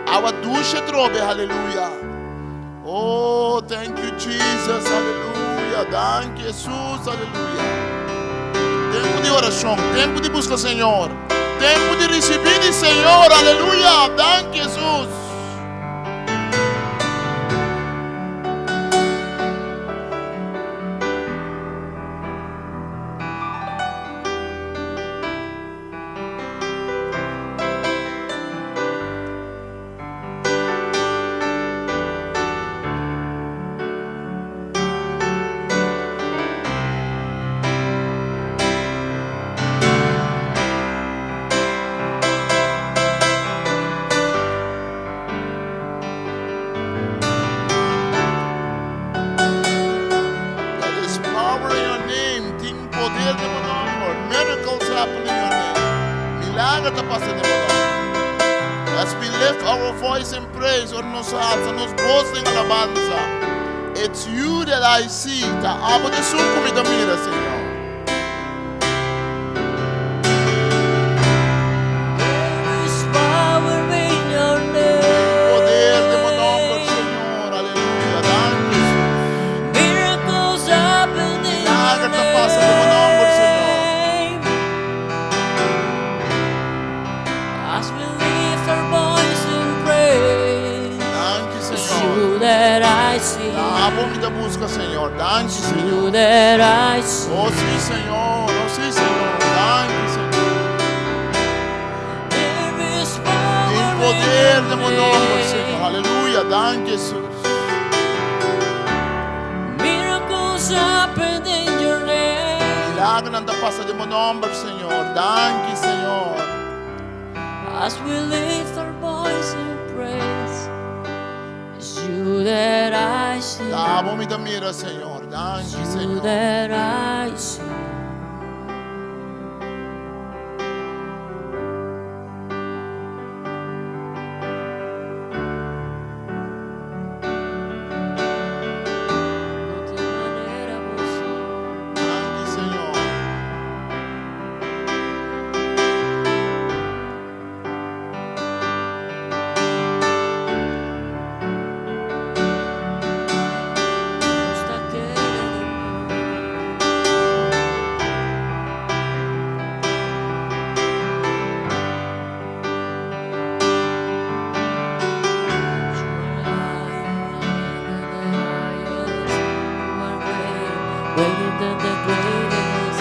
awa dushe trobe. Haleluya. Oh, thank you, Jesus. Haleluya. Aleluya. Danki Hesus. Aleluya. Tempu di orashon, tempu di buska Señor, tempu di risibí di Señor. Aleluya. Danki Hesus. There is power in your name. Tin poder den bo nomber. Miracles happen in your name. Milager ta pasa den bo nomber. As we lift our voice in praise, ora nos alsa nos bos den alabansa. It's you that I see. Ta abo ta esun ku mi ta mira, Señor. There is power in your name. Poder den bo nomber, Señor. Aleluya. Danki, Jesus. Miracles happen in your Milager ta pasa den bo nomber, Señor. name. As we lift our voice in praise, Danki, it's Señor. you that I see. Ta abo mi ta buska, Señor. Danki, It's Señor. you that I see. Oh, sí, Señor. Oh, sí, Señor. Danki, Señor. There is Tin power in poder your den bo nomber, name. Señor. Aleluya. Danki, Jesus. Miracles happen in your name. Milagernan ta pasa den bo nomber, Señor. Danki, Señor. As we lift our voice in praise, it's you that I see. Ta abo mi ta mira, Señor. Danki, You Señor. that I see. No tin manera bo, Señor. Danki, Señor. Nos ta kere den bo. You are higher than the highest. You are greater, greater than the greatest.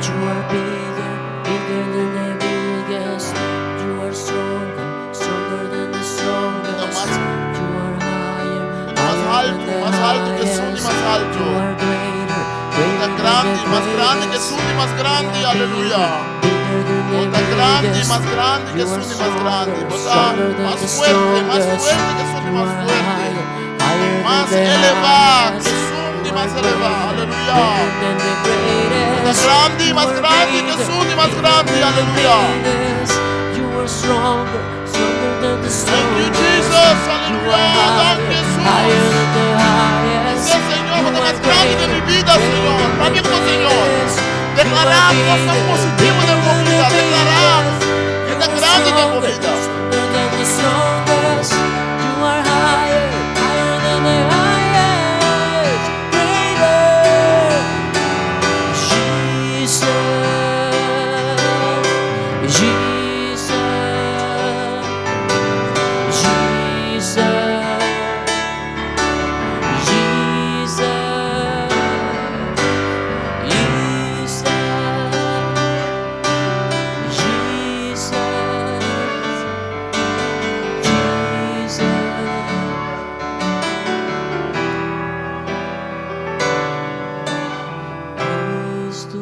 You are bigger, bigger than the biggest. You are stronger, stronger than the strongest. You are higher, Mas higher altu, than the mas altu ku esun di highest. mas altu. You are greater, Ta greater than grandi, the mas grandi ku greatest. esun di mas grandi. You are Aleluya. bigger, bigger than Bo the ta grandi, biggest. mas grandi ku You esun are di mas grandi. stronger, Bo ta stronger than mas the fuerte, mas strongest. fuerte ku esun di You mas are fuerte. higher, higher than Mas the elevá highest. ku esun di You mas are elevá. greater, Aleluya. greater than the Bo ta greatest. grandi, You mas are grandi ku bigger, esun di mas bigger grandi. than the Aleluya. biggest. You are stronger, stronger than the Thank you, strongest. Jesus. You Aleluya. are Dank higher, Jesus. higher than the highest. Dice, Señor, You bo ta are mas grandi den mi greater, bida, greater Señor. than the Papia ku Señor. greatest. You Deklará are kosnan bigger, positivo den bigger bo than the bida. Deklará biggest. ku You ta are grandi den bo stronger, bida. stronger than the strongest. You are higher, higher than the highest. Greater, Jesus, Jesus, Jesus, Jesus, Jesus, Jesus, Jesus. Cristo,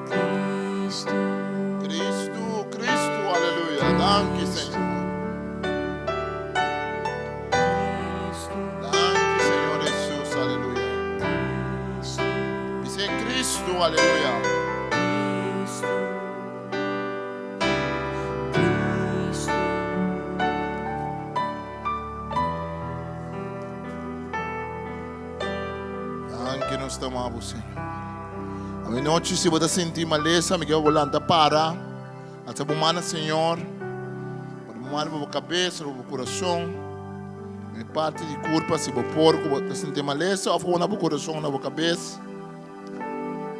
Cristo, Cristo, Cristo, aleluya. Danki, Señor. Cristo, Danki, Señor Jesus, aleluya. Cristo, Dice Cristo, aleluya. Cristo, Cristo. Danki nos ta ama bo, Señor. Awe nochi si bo ta sinti malesa, mi ke bo lanta para. Alsa bo man na Señor. Pone bo man riba bo kabes, riba bo kurason. Den parti di kurpa si bo por ku bo ta sinti malesa òf ku na bo kurason na bo kabes.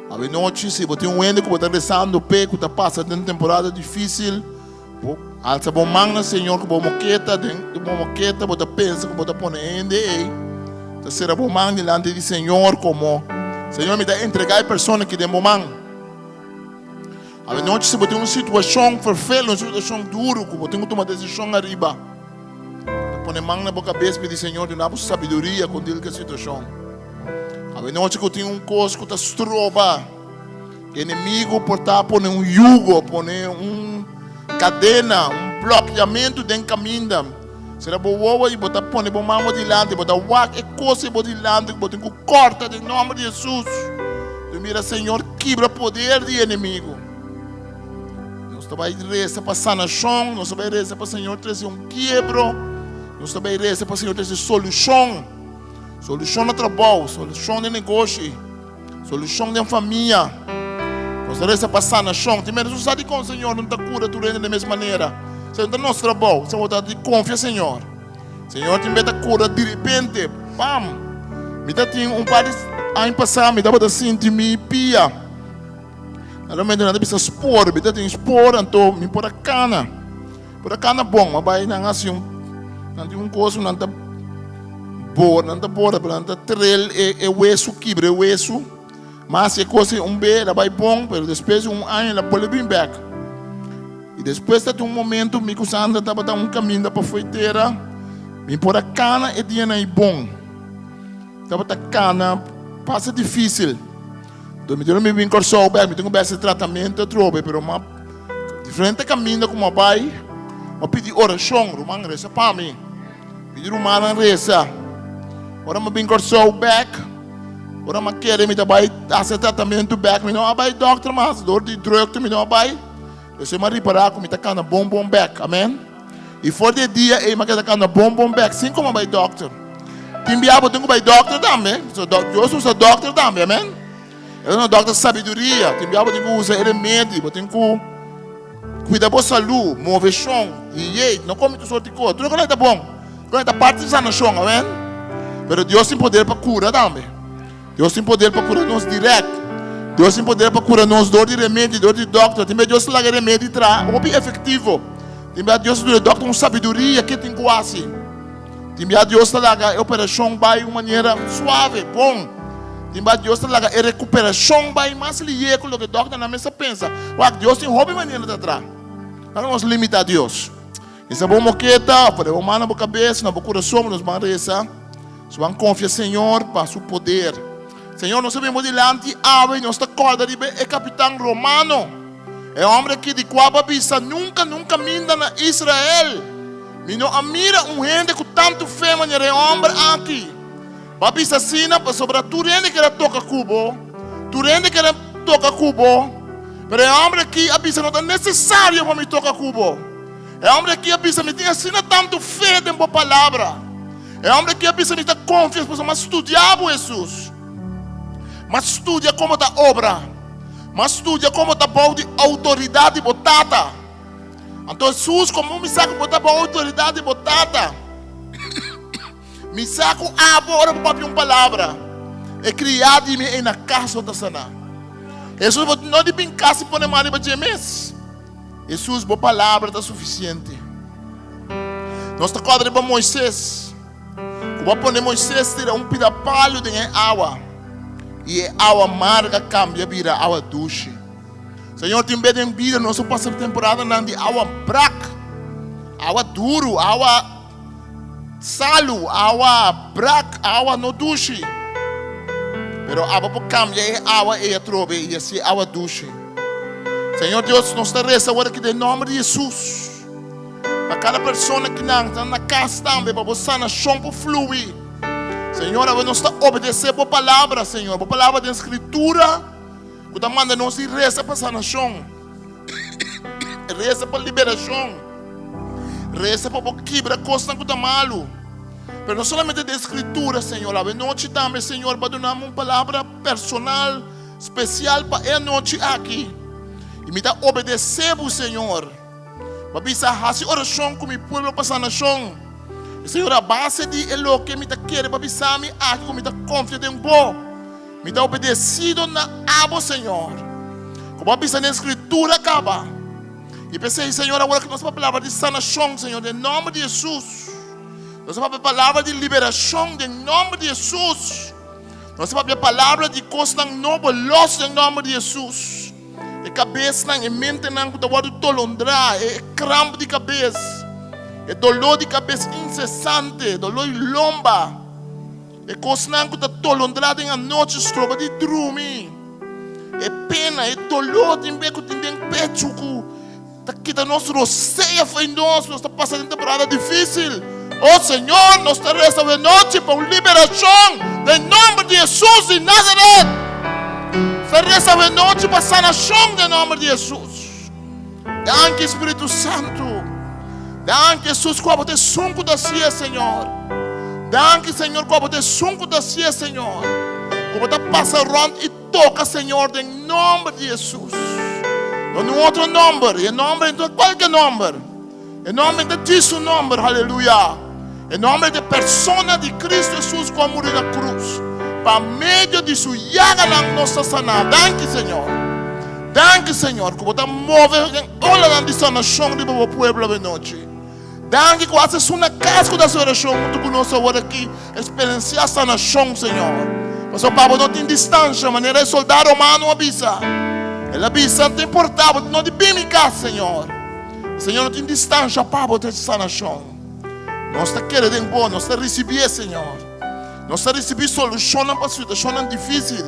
Awenochi si bo tin un hende ku bo ta rezando p'e ku ta pasa den temporada difísil, bo alsa bo man na Señor ku bo moketa den bo moketa bo ta pensa ku bo ta pone e hende ei ta sera bo man dilanti di Señor komo Señor mi ta entregá e persona aki den bo man. Awenochi si bo tin un situashon ferfel, un situashon duru ku bo tin ku tuma desishon ariba. Ta pone man na bo kabes pidi Señor duna bo sabiduria kon dil ku e situashon. Awe nochi ku tin un kos ku ta stroba, e enemigu por ta pone un yugo, pone un kadena, un blokiamentu den kaminda. Sera bo wowo i bo ta pone bo man bo dilanti, bo ta wak e kos ei bo dilanti ku bo tin ku kòrta den nòmber di Hesus. Bo mira Señor kibra poder di e enemigu. Nos ta bai reza pa sanashon, nos ta bai reza pa Señor trese un kiebro, nos ta bai reza pa Señor trese solushon. Solushon na trabou, solushon den negoshi, solushon den famia. Nos ta reza pa sanashon. Tin mester sa dikon Señor no ta kura tur hende den mes manera. Esei no ta nos trabou, esei bo ta di konfia Señor. Señor tin bes ta kura diripente, pam! Mi ta tin un par di aña pasá mi tabata sinti mi pia. Normalmente nan ta bisa spoor, mi ta tin spoor anto mi por a kana. Por a kana bon, ma bai nan hasi un, nan tin un kos nan ta bora, nan ta bora, pero nan ta trel e e wesu, kibra e wesu. Ma hasi e kos ei un be, el a bai bon, pero despues di un aña el a bolbe bin bek. I despues ta tin un momento mi ku Sandra tabata un kaminda pa fo'i tera, mi por a kana e dianan ei bon. Tabata kana pasa difísil. Enton mi tin mi bin Kòrsou bèk, mi tin ku bai hasi tratamentu atrobe, pero m'a diferente kaminda ku m'a bai, m'a pidi orashon, ruman resa pa mi, pidi rumannan resa. Ora m'a bin Kòrsou bèk, ora m'a kere mi ta bai hasi e tratamentu bèk, mi no a bai dòkter mas, dor di drùkte mi no a bai, despues m'a ripará ku mi ta kana bon bon bèk, amen. I for di e dia ei m'a keda kana bon bon bèk sin ku m'a bai dòkter. Tin bia bo tin ku bai dòkter tambe. So Dios usa dòkter tambe, amen. E ta duna dòkter sabiduria. Tin bia bo tin ku usa e remedi, bo tin ku kuida bo salú, moveshon, dieet, no kome tur sort di kos. Tur loke ta bon. Tur loke ta parti di sanashon, amen. Pero Dios tin poder pa kura tambe. Dios tin poder pa kura nos dirèkt. Dios tin poder pa kura nos dor di remedi, dor di dòkter. Tin bes Dios ta laga e remedi traha hopi efektivo. Tin bes Dios ta duna e dòkter un sabiduria ke tin ku hasi. Tin bes Dios ta laga e operashon bai un manera suave, bon. Tin bes Dios ta laga e rekuperashon bai mas lihe ku loke dòkternan mes ta pensa. Wak, Dios tin hopi manera ta traha. Laga nos limitá Dios. Esa bo moketa, pone bo man na bo kabes, na bo kurason, nos ban resa. Nos ban konfia Señor pa su poder. Señor, nos a bin bo dilanti awe i nos ta kòrda riba e kapitan romano, e hòmber aki di kua bo a bisa, Nunka, nunka minda na Israel mi no a mira un hende ku tantu fe manera e hòmber aki. Bo a bisa asina pasobra tur hende ker a toka ku bo, tur hende ker a toka ku bo, pero e hòmber aki a bisa, No ta nesesario pa mi toka ku bo. E hòmber aki a bisa, Mi tin asina tantu fe den bo palabra. E hòmber aki a bisa, Mi ta konfia pasobra mi a studia bo, Hesus. Mi a studia kon bo ta obra. Mi a studia kon bo ta bou di outoridat di bo Tata. Anto Hesus, komo mi sa ku bo ta bou outoridat di bo Tata? Mi sa ku abo ora bo papia un palabra, e kriá di mi ei na kas lo ta saná. Hesus, bo no di bin kas i pone man riba dje mes. Hesus, bo palabra ta sufisiente. Nos ta kòrda riba Moises, ku bo a pone Moises tira un pida palu den e awa, i e awa marga kambia bira awa dushi. Señor, tin bes den bida nos a pasa temporadanan di awa brak, awa duru, awa Salu, awa brak, awa no dushi. Pero abo por cambia e awa ei atrobe y haci awa dushi. Señor Dios, nos ta reza awor aki den nomber di Jesus. Pa cada persona ki nan ta na cas tambe, pa bo sanacion por flui. Señor, awe nos ta obedece bo palabra, Señor. Bo palabra den Scritura cu ta manda nos di reza pa sanacion. Reza pa liberacion. Reza pa bo kibra cosnan cu ta malu. Pero no solamente den Scritura, Señor. Awe nochi tambe, Señor, bo a duna mi un palabra personal, special pa e anochi aki. Y mi ta obedece bo, Señor. Bo a bisa, haci oracion cu mi pueblo pa sanacion. Señor, a base di e loke mi ta kere pa bisa mi aki ku mi ta konfia den Bo. Mi ta obedesido na Abo, Señor. Ku Bo a bisa den Skritura kaba. I p'esei, Señor, awor ku nos papia palabra di sanashon, Señor, den nòmber di Hesus. Nos a papia palabra di liberashon den nòmber di Hesus. Nos a papia palabra di kosnan nobo lòs den nòmber di Hesus. E kabesnan, e mentenan ku ta wòrdu tolondrá, e kramp di kabes, e doló di kabes insesante, doló di lomba, e kosnan ku ta tolondrá den anochi, stroba di drumi, e pena, e doló tin be ku tin den pechu ku ta kita nos rosea fo'i nos, nos ta pasa den temporada difísil. O Señor, nos ta resa awe nochi pa un liberashon den nòmber di Hesus di Nazaret. Nos ta resa awe nochi pa sanashon den nòmber di Hesus. Danki Spiritu Santu. Danki Hesus ku abo ta esun ku ta hasié, Señor. Danki Señor ku abo ta esun ku ta hasié, Señor. Ku bo ta pasa rònt i Toka, Señor, den nomber di Hesus. No niun otro nomber. E nomber no ta kualke nomber. E nomber ta djis un nomber. Aleluya. E nomber di persona di Cristo Hesus ku a muri na krus. Pa medio di su yaganan nos ta saná. Danki, Señor. Danki, Señor, ku bo ta move den olanan di sanashon riba bo pueblo awenochi. Danki ku hasi esun na kas ku ta hasi orashon huntu ku nos awor aki eksperensiá sanashon, Señor. Pasobra pa bo no tin distansha, manera e soldá romano a bisa. El a bisa, No ta importá, bo no di bin mi kas, Señor. Señor, no tin distansha pa bo trese sanashon. Nos ta kere den bo, nos ta risibié, Señor. Nos ta risibí solushonnan pa situashonnan difísil.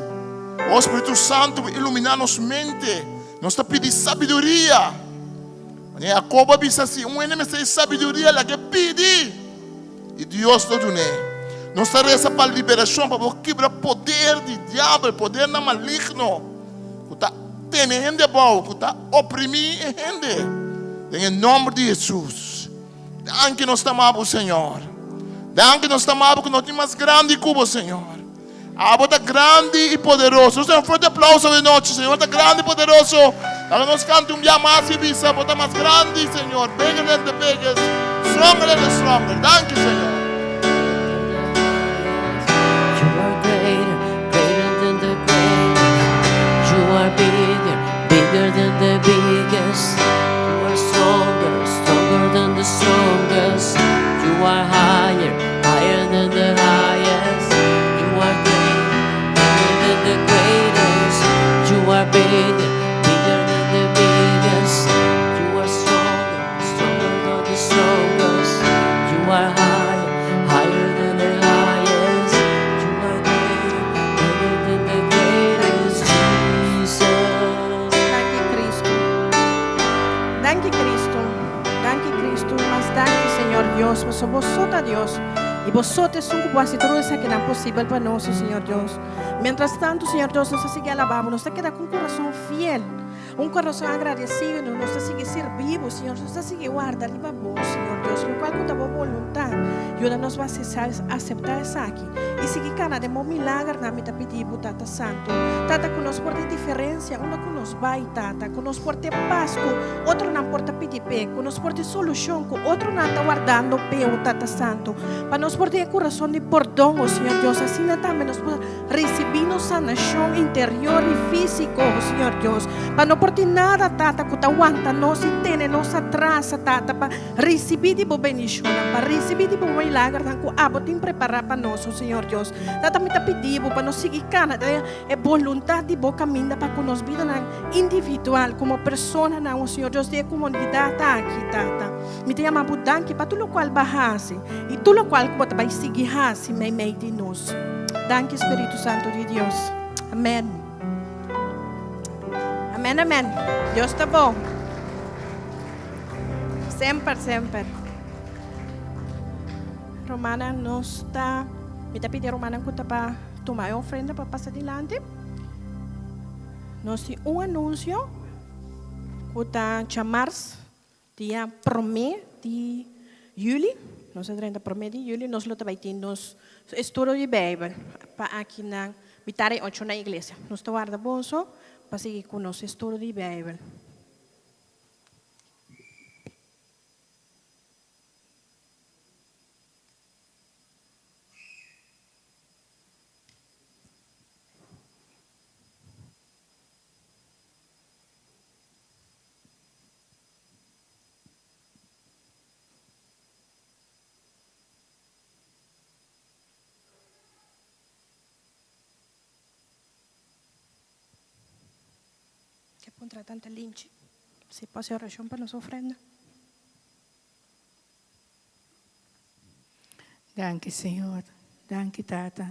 O Spiritu Santu, bo iluminá nos mente. Nos ta pidi sabiduria. Manera Jacob a bisa, si un hende mester di sabiduria, laga e pidi, i Dios lo dun'é. Nos ta resa pa liberashon, pa bo kibra poder di diabel, podernan maligno ku ta tene hende abou, ku ta oprimí e hende. Den e nòmber di Hesus. Danki nos ta ama bo, Señor. Danki nos ta ama bo ku no tin mas grandi ku bo, Señor. Abo ta grandi i poderoso. Nos ta un fuerte aplauso awe nochi. Señor ta grandi i poderoso. Laga nos kanta un bia mas i bisa, Bo ta mas grandi, Señor. Bigger than the biggest, stronger than the stronger. Danki, Señor. You are greater, greater than the greatest. You are bigger, bigger than the biggest. You are stronger, stronger than the strongest. You are higher, higher than the highest. You are greater, greater than the greatest. You are bigger, bigger than the biggest. You are stronger, stronger than the strongest. You are higher, higher than the highest. You are greater, greater than the greatest. Jesus. Danki Cristo. Danki Cristo. Danki Cristo. Mas danki Señor Dios. Pasobra bo so ta Dios. I bo so ta esun ku bo hasi tur esakinan posibel pa nos, o Señor Dios. Mientras tanto, Señor Dios, nos ta sigui alabá bo. Nos ta keda ku un kurason fiel, un kurason agradesido. Nos ta sigui sirbi bo, Señor. Nos ta sigui warda riba bo, Señor Dios. Lokual ku ta bo boluntat, yuda nos pa aseptá esaki i sigui kana den bo milagernan. Mi ta pidi bo, Tata Santu, Tata, ku nos por tin diferensia unda ku nos bai, Tata, ku nos por tin pas ku otronan por ta pidi p'e, ku nos por tin solushon ku otronan ta wardando p'e, o Tata Santu, pa nos por tin e kurason di pordon, o Señor Dios, asina tambe nos por risibí nos sanashon interior i físiko, o Señor Dios, pa no por tin nada, Tata, ku ta wanta nos i tene nos atras, Tata, pa risibí di bo bendishonnan, pa risibí di bo milagernan ku abo tin prepará pa nos, o Señor Dios. Tata, mi ta pidi bo pa nos sigui kana den e boluntat di bo kaminda pa ku nos bidanan individual komo personanan, o Señor Dios, di e komunidat aki, Tata. Mi ta yama bo danki pa tur lokual bo a hasi i tur lokual ku bo ta bai sigui hasi meimei di nos. Danki, Spiritu Santu di Dios. Amen. Amen, amen. Dios ta bon. Semper, semper. Rumannan, nos ta, mi ta pidi rumannan ku ta pa tuma e ofrenda pa pasa dilanti. Nos tin un anunsio ku ta djamars dia promé di yüli, nos ta drenta promé di yüli, nos lo ta bai tin nos estudio di Beibel pa aki na mitar di ocho na iglesia. Nos ta warda boso pa sigui ku nos estudio di Beibel. Puntra Tanta Linchi si por hasi orashon pa nos ofrenda. Danki Señor. Danki Tata.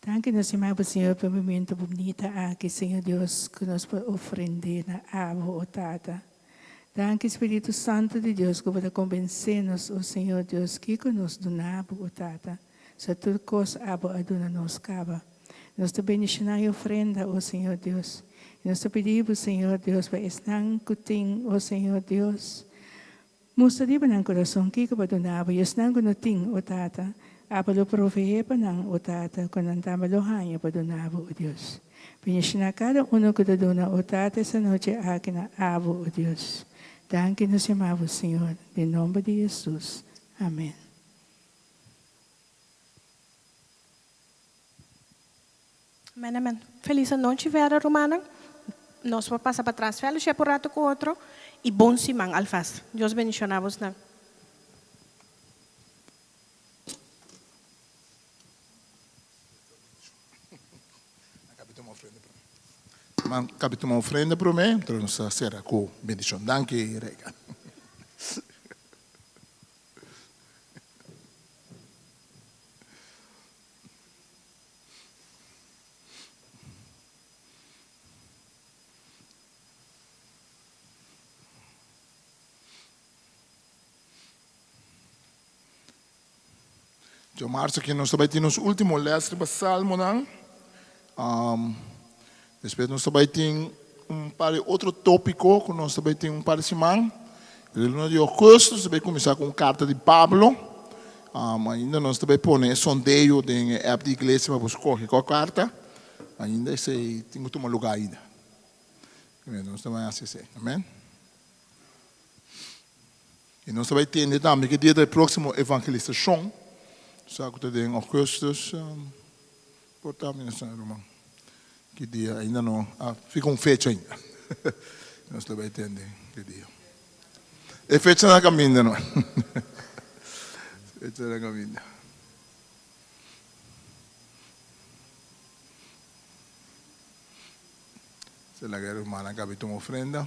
Danki nos stima bo Señor pa e momento bunita aki Señor Dios ku nos por ofrende na abo o Tata. Danki Spiritu Santo di Dios ku bo ta konbensé nos o Señor Dios kiko nos duna bo o Tata. Sa tur kos abo a duna nos kaba. Nos ta bendishoná e ofrenda o Señor Dios. I nos ta pidi bo Señor Dios pa esnan ku tin o Señor Dios Mustra riba nan kurason kiko bo a duna bo i esnan ku no tin, o Tata, abo lo proveé pa nan, o Tata, ku nan tambe lo haña pa duna bo, o Dios. Bendishoná kada unu ku ta duna, o Tata, es anochi aki na abo, o Dios. Danki nos yama bo, Señor, den nomber di Hesus. Amen. Amen amen. Feliz anochi verder rumannan. Nos por pasa pa tras fellowship un rato cu otro y bon siman alvast. Dios bendiciona bosnan. Man cabe tuma ofrenda prome, enton nos ta cera cu bendicion. Danki Reagan. Djo marzo aki nos ta bai tin nos ultimo les riba Salmonan. Despues nos ta bai tin un par di otro topico cu nos ta bai tin un par di siman. E luna di augustus nos ta bai cuminsa cu un carta di Pablo. Ainda nos ta bai pone e sondeo den e app di iglesia pa bo scoge cua carta. Ainda esey tin cu tuma lugar ainda. Nos ta bai haci esey. Amen. I nos ta bai tende tambe ki dia ta e próksimo evangelisashon, sa ku ta den ougùstùs, por ta mi no sa ruman ki dia ainda no a fika un fecha ainda. Nos ta bai tende ki dia. E fecha na kaminda no. Fecha na kaminda. Se laga e rumannan kabi tuma ofrenda.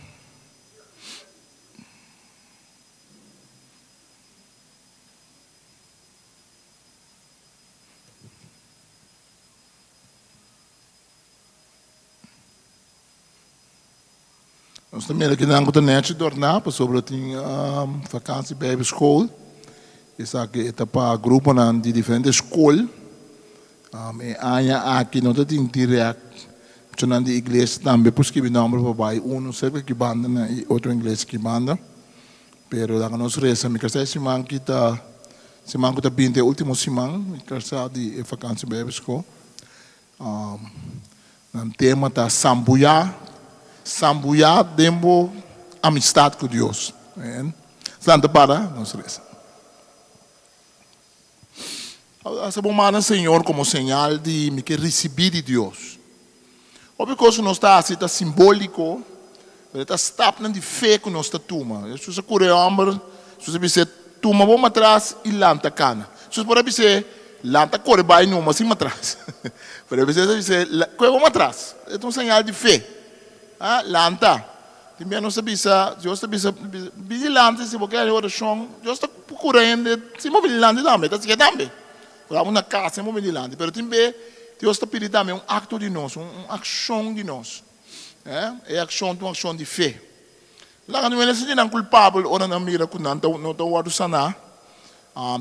Nos ta mira kinan ku ta nechi dorná pasobra tin vakansi bijbelschool. Esaki e ta pa gruponan di diferente skol. E aña aki no ta tin direct muchanan di iglesia tambe por skibi nomber pa bai uno serka ki banda na i otro iglesia ki banda. Pero laga nos resa. Mi kasa e siman ki ta siman ku ta binti e ultimo siman mi kasa di e vakansi bijbelschool. Nan tema ta sambuyá, sambuyá den bo amistad ku Dios. Amen. Santa para nos resa. Hasa bo mana Señor komo señal di mi ke risibí di Dios. Hopi kos ku nos ta hasi ta simbóliko, pero e ta stapnan di fe ku nos ta tuma. Hesus a kura e hòmber, Hesus a bis'é, Tuma bo matras i lanta kana. Hesus por a bis'é, Lanta kore bai numa sin matras. Pero e bis'é, bis'é, Kohe bo matras. E ta un señal di fe. Lanta. Tin bia nos ta bisa, Dios ta bisa, Bini dilanti si bo kere orashon. Dios ta kura hende sin bo bini dilanti tambe. E ta hasié tambe. Ora bo na kas sin bo bini dilanti. Pero tin be Dios ta pidi tambe un akto di nos, un akshon di nos. E akshon ta un akshon di fe. Laga no hende sinti nan kulpabel ora nan mira ku nan no ta wòrdu saná.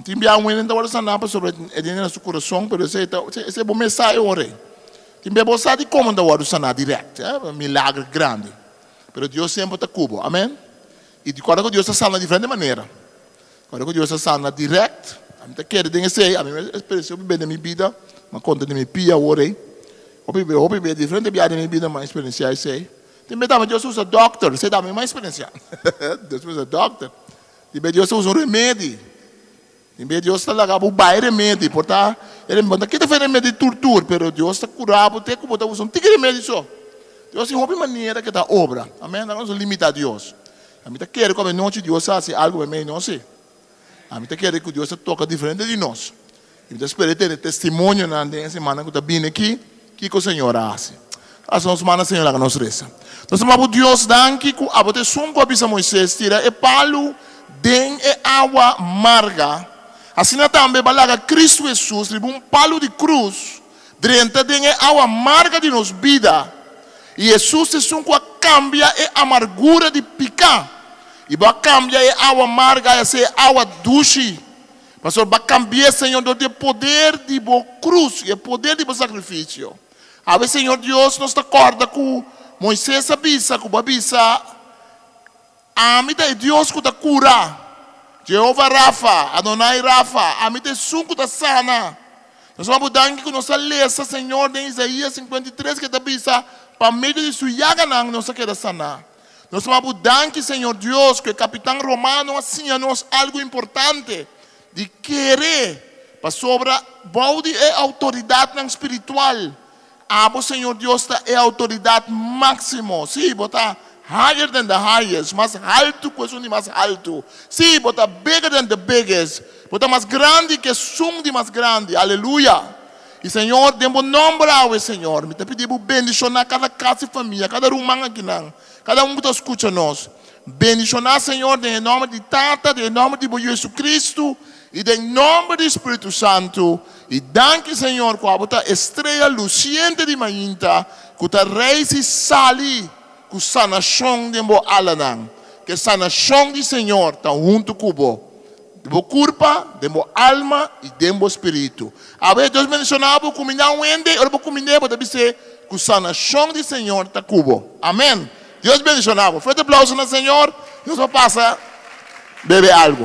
Tin bia un hende ta wòrdu saná pasobra e tin na su kurason, pero esei ta esei bo mes sa e ora ei. Tin bia bo sa dikon bo ta wòrdu saná dirèkt, milager grandi. Pero Dios semper ta ku bo. Amen. I kòrda ku Dios ta sana diferente manera. Kòrda ku Dios ta sana dirèkt. Ami ta kere den esei. Ami mes eksperensia hopi bia den mi bida. Mi a konta di mi pia awor ei. Hopi bia, hopi bia, diferente bia den mi bida mi a eksperensiá esei. Tin bia tambe Dios usa dòkter, esei tambe mi a eksperensiá. Dios usa dòkter. Tin bia Dios ta usa un remedi. Tin bia Dios ta laga bo bai remedi. Por ta e remedi, bo no ta kita fe remedi tur tur, pero Dios ta kura bo te ku bo ta usa un tiki remedi so. Dios tin hopi manera ke ta obra. Amen. Laga nos no limita Dios. Ami ta kere ku avenochi Dios a hasi algu meimei nos si. Ami ta kere ku Dios ta toka diferente di nos. I mi ta spera di tene testimonionan den e simannan ku ta bini aki, kiko Señor a hasi. Hasa nos man na Señor laga nos resa. Nos ta maba Dios danki ku abo ta esun ku a bisa Moises tira e palu den e awa marga. Asina tambe bo a laga Kristu Hesus riba un palu di krus drenta den e awa marga di nos bida. I Hesus ta esun ku a kambia e amargura di piká. I bo a kambia e awa marga i hasi e awa dushi. Pasobra bo a kambi'é, Señor, dor di e poder di bo krus i e poder di bo sakrifisio. Awe, Señor Dios, nos ta kòrda ku Moises a bisa, ku bo a bisa, Ami ta e Dios ku ta kura, Jehova Rafa, Adonai Rafa, ami ta esun ku ta sana. Nos ta bo danki ku nos a lesa, Señor, den Isaías 53 ku e ta bisa, Pa medio di su yaganan nos a keda saná. Nos ta bo danki, Señor Dios, ku e kapitan romano a siña nos algu importante, di kere pasobra bou di e outoridatnan spiritual, abo, Señor Dios, ta e outoridat máksimo. Sí, bo ta higher than the highest, mas haltu ku esun di mas haltu. Sí, bo ta bigger than the biggest, bo ta mas grandi ku esun di mas grandi. Aleluya! I Señor, den bo nòmber awe, Señor, mi ta pidi bo bendishoná kada kas i famia, kada ruman akinan, kada un ku ta skucha nos. Bendishoná, Señor, den e nòmber di Tata, den e nòmber di bo Yu Jesucristo, i den nòmber di Spiritu Santu. I danki, Señor, ku abo ta e strea lusiente di mainta ku ta reis i sali ku sanashon den bo alanan. Ku e sanashon di Señor ta huntu ku bo, den bo kurpa, den bo alma i den bo spiritu. Awe Dios bendishoná bo, kumindá un hende, ora bo kumind'é bo ta bis'é ku sanashon di Señor ta ku bo. Amen. Dios bendiciona bo. Fuerte aplauso na Señor. Nos pa pasa bebe algo.